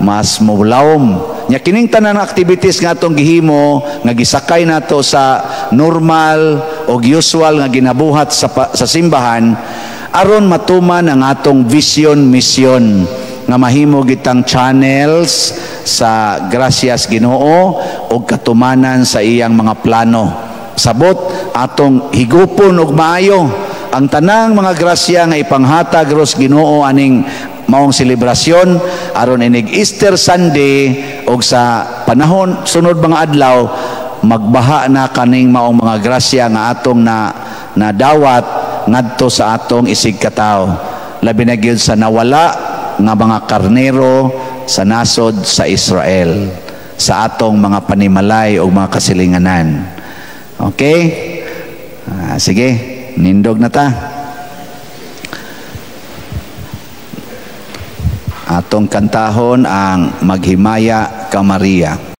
mas mulawom. Nya kining tanan activities nga atong gihimo nga gisakay nato sa normal o usual nga ginabuhat sa simbahan aron matuman ang atong vision mission nga mahimo gitang channels sa grasyas Ginoo ug katumanan sa iyang mga plano. Sabot atong higupon og maayo ang tanang mga grasya nga ipanghatag ros Ginoo aning maong selebrasyon aron inig Easter Sunday og sa panahon sunod mga adlaw magbaha na kaning maong mga grasya nga atong na nadawat ngadto sa atong isig katawo, labi na gyud sa nawala nga mga karnero sa nasod sa Israel, sa atong mga panimalay o mga kasilinganan. Okay? Sige, nindog na ta. Atong kantahon ang Maghimaya ka Maria.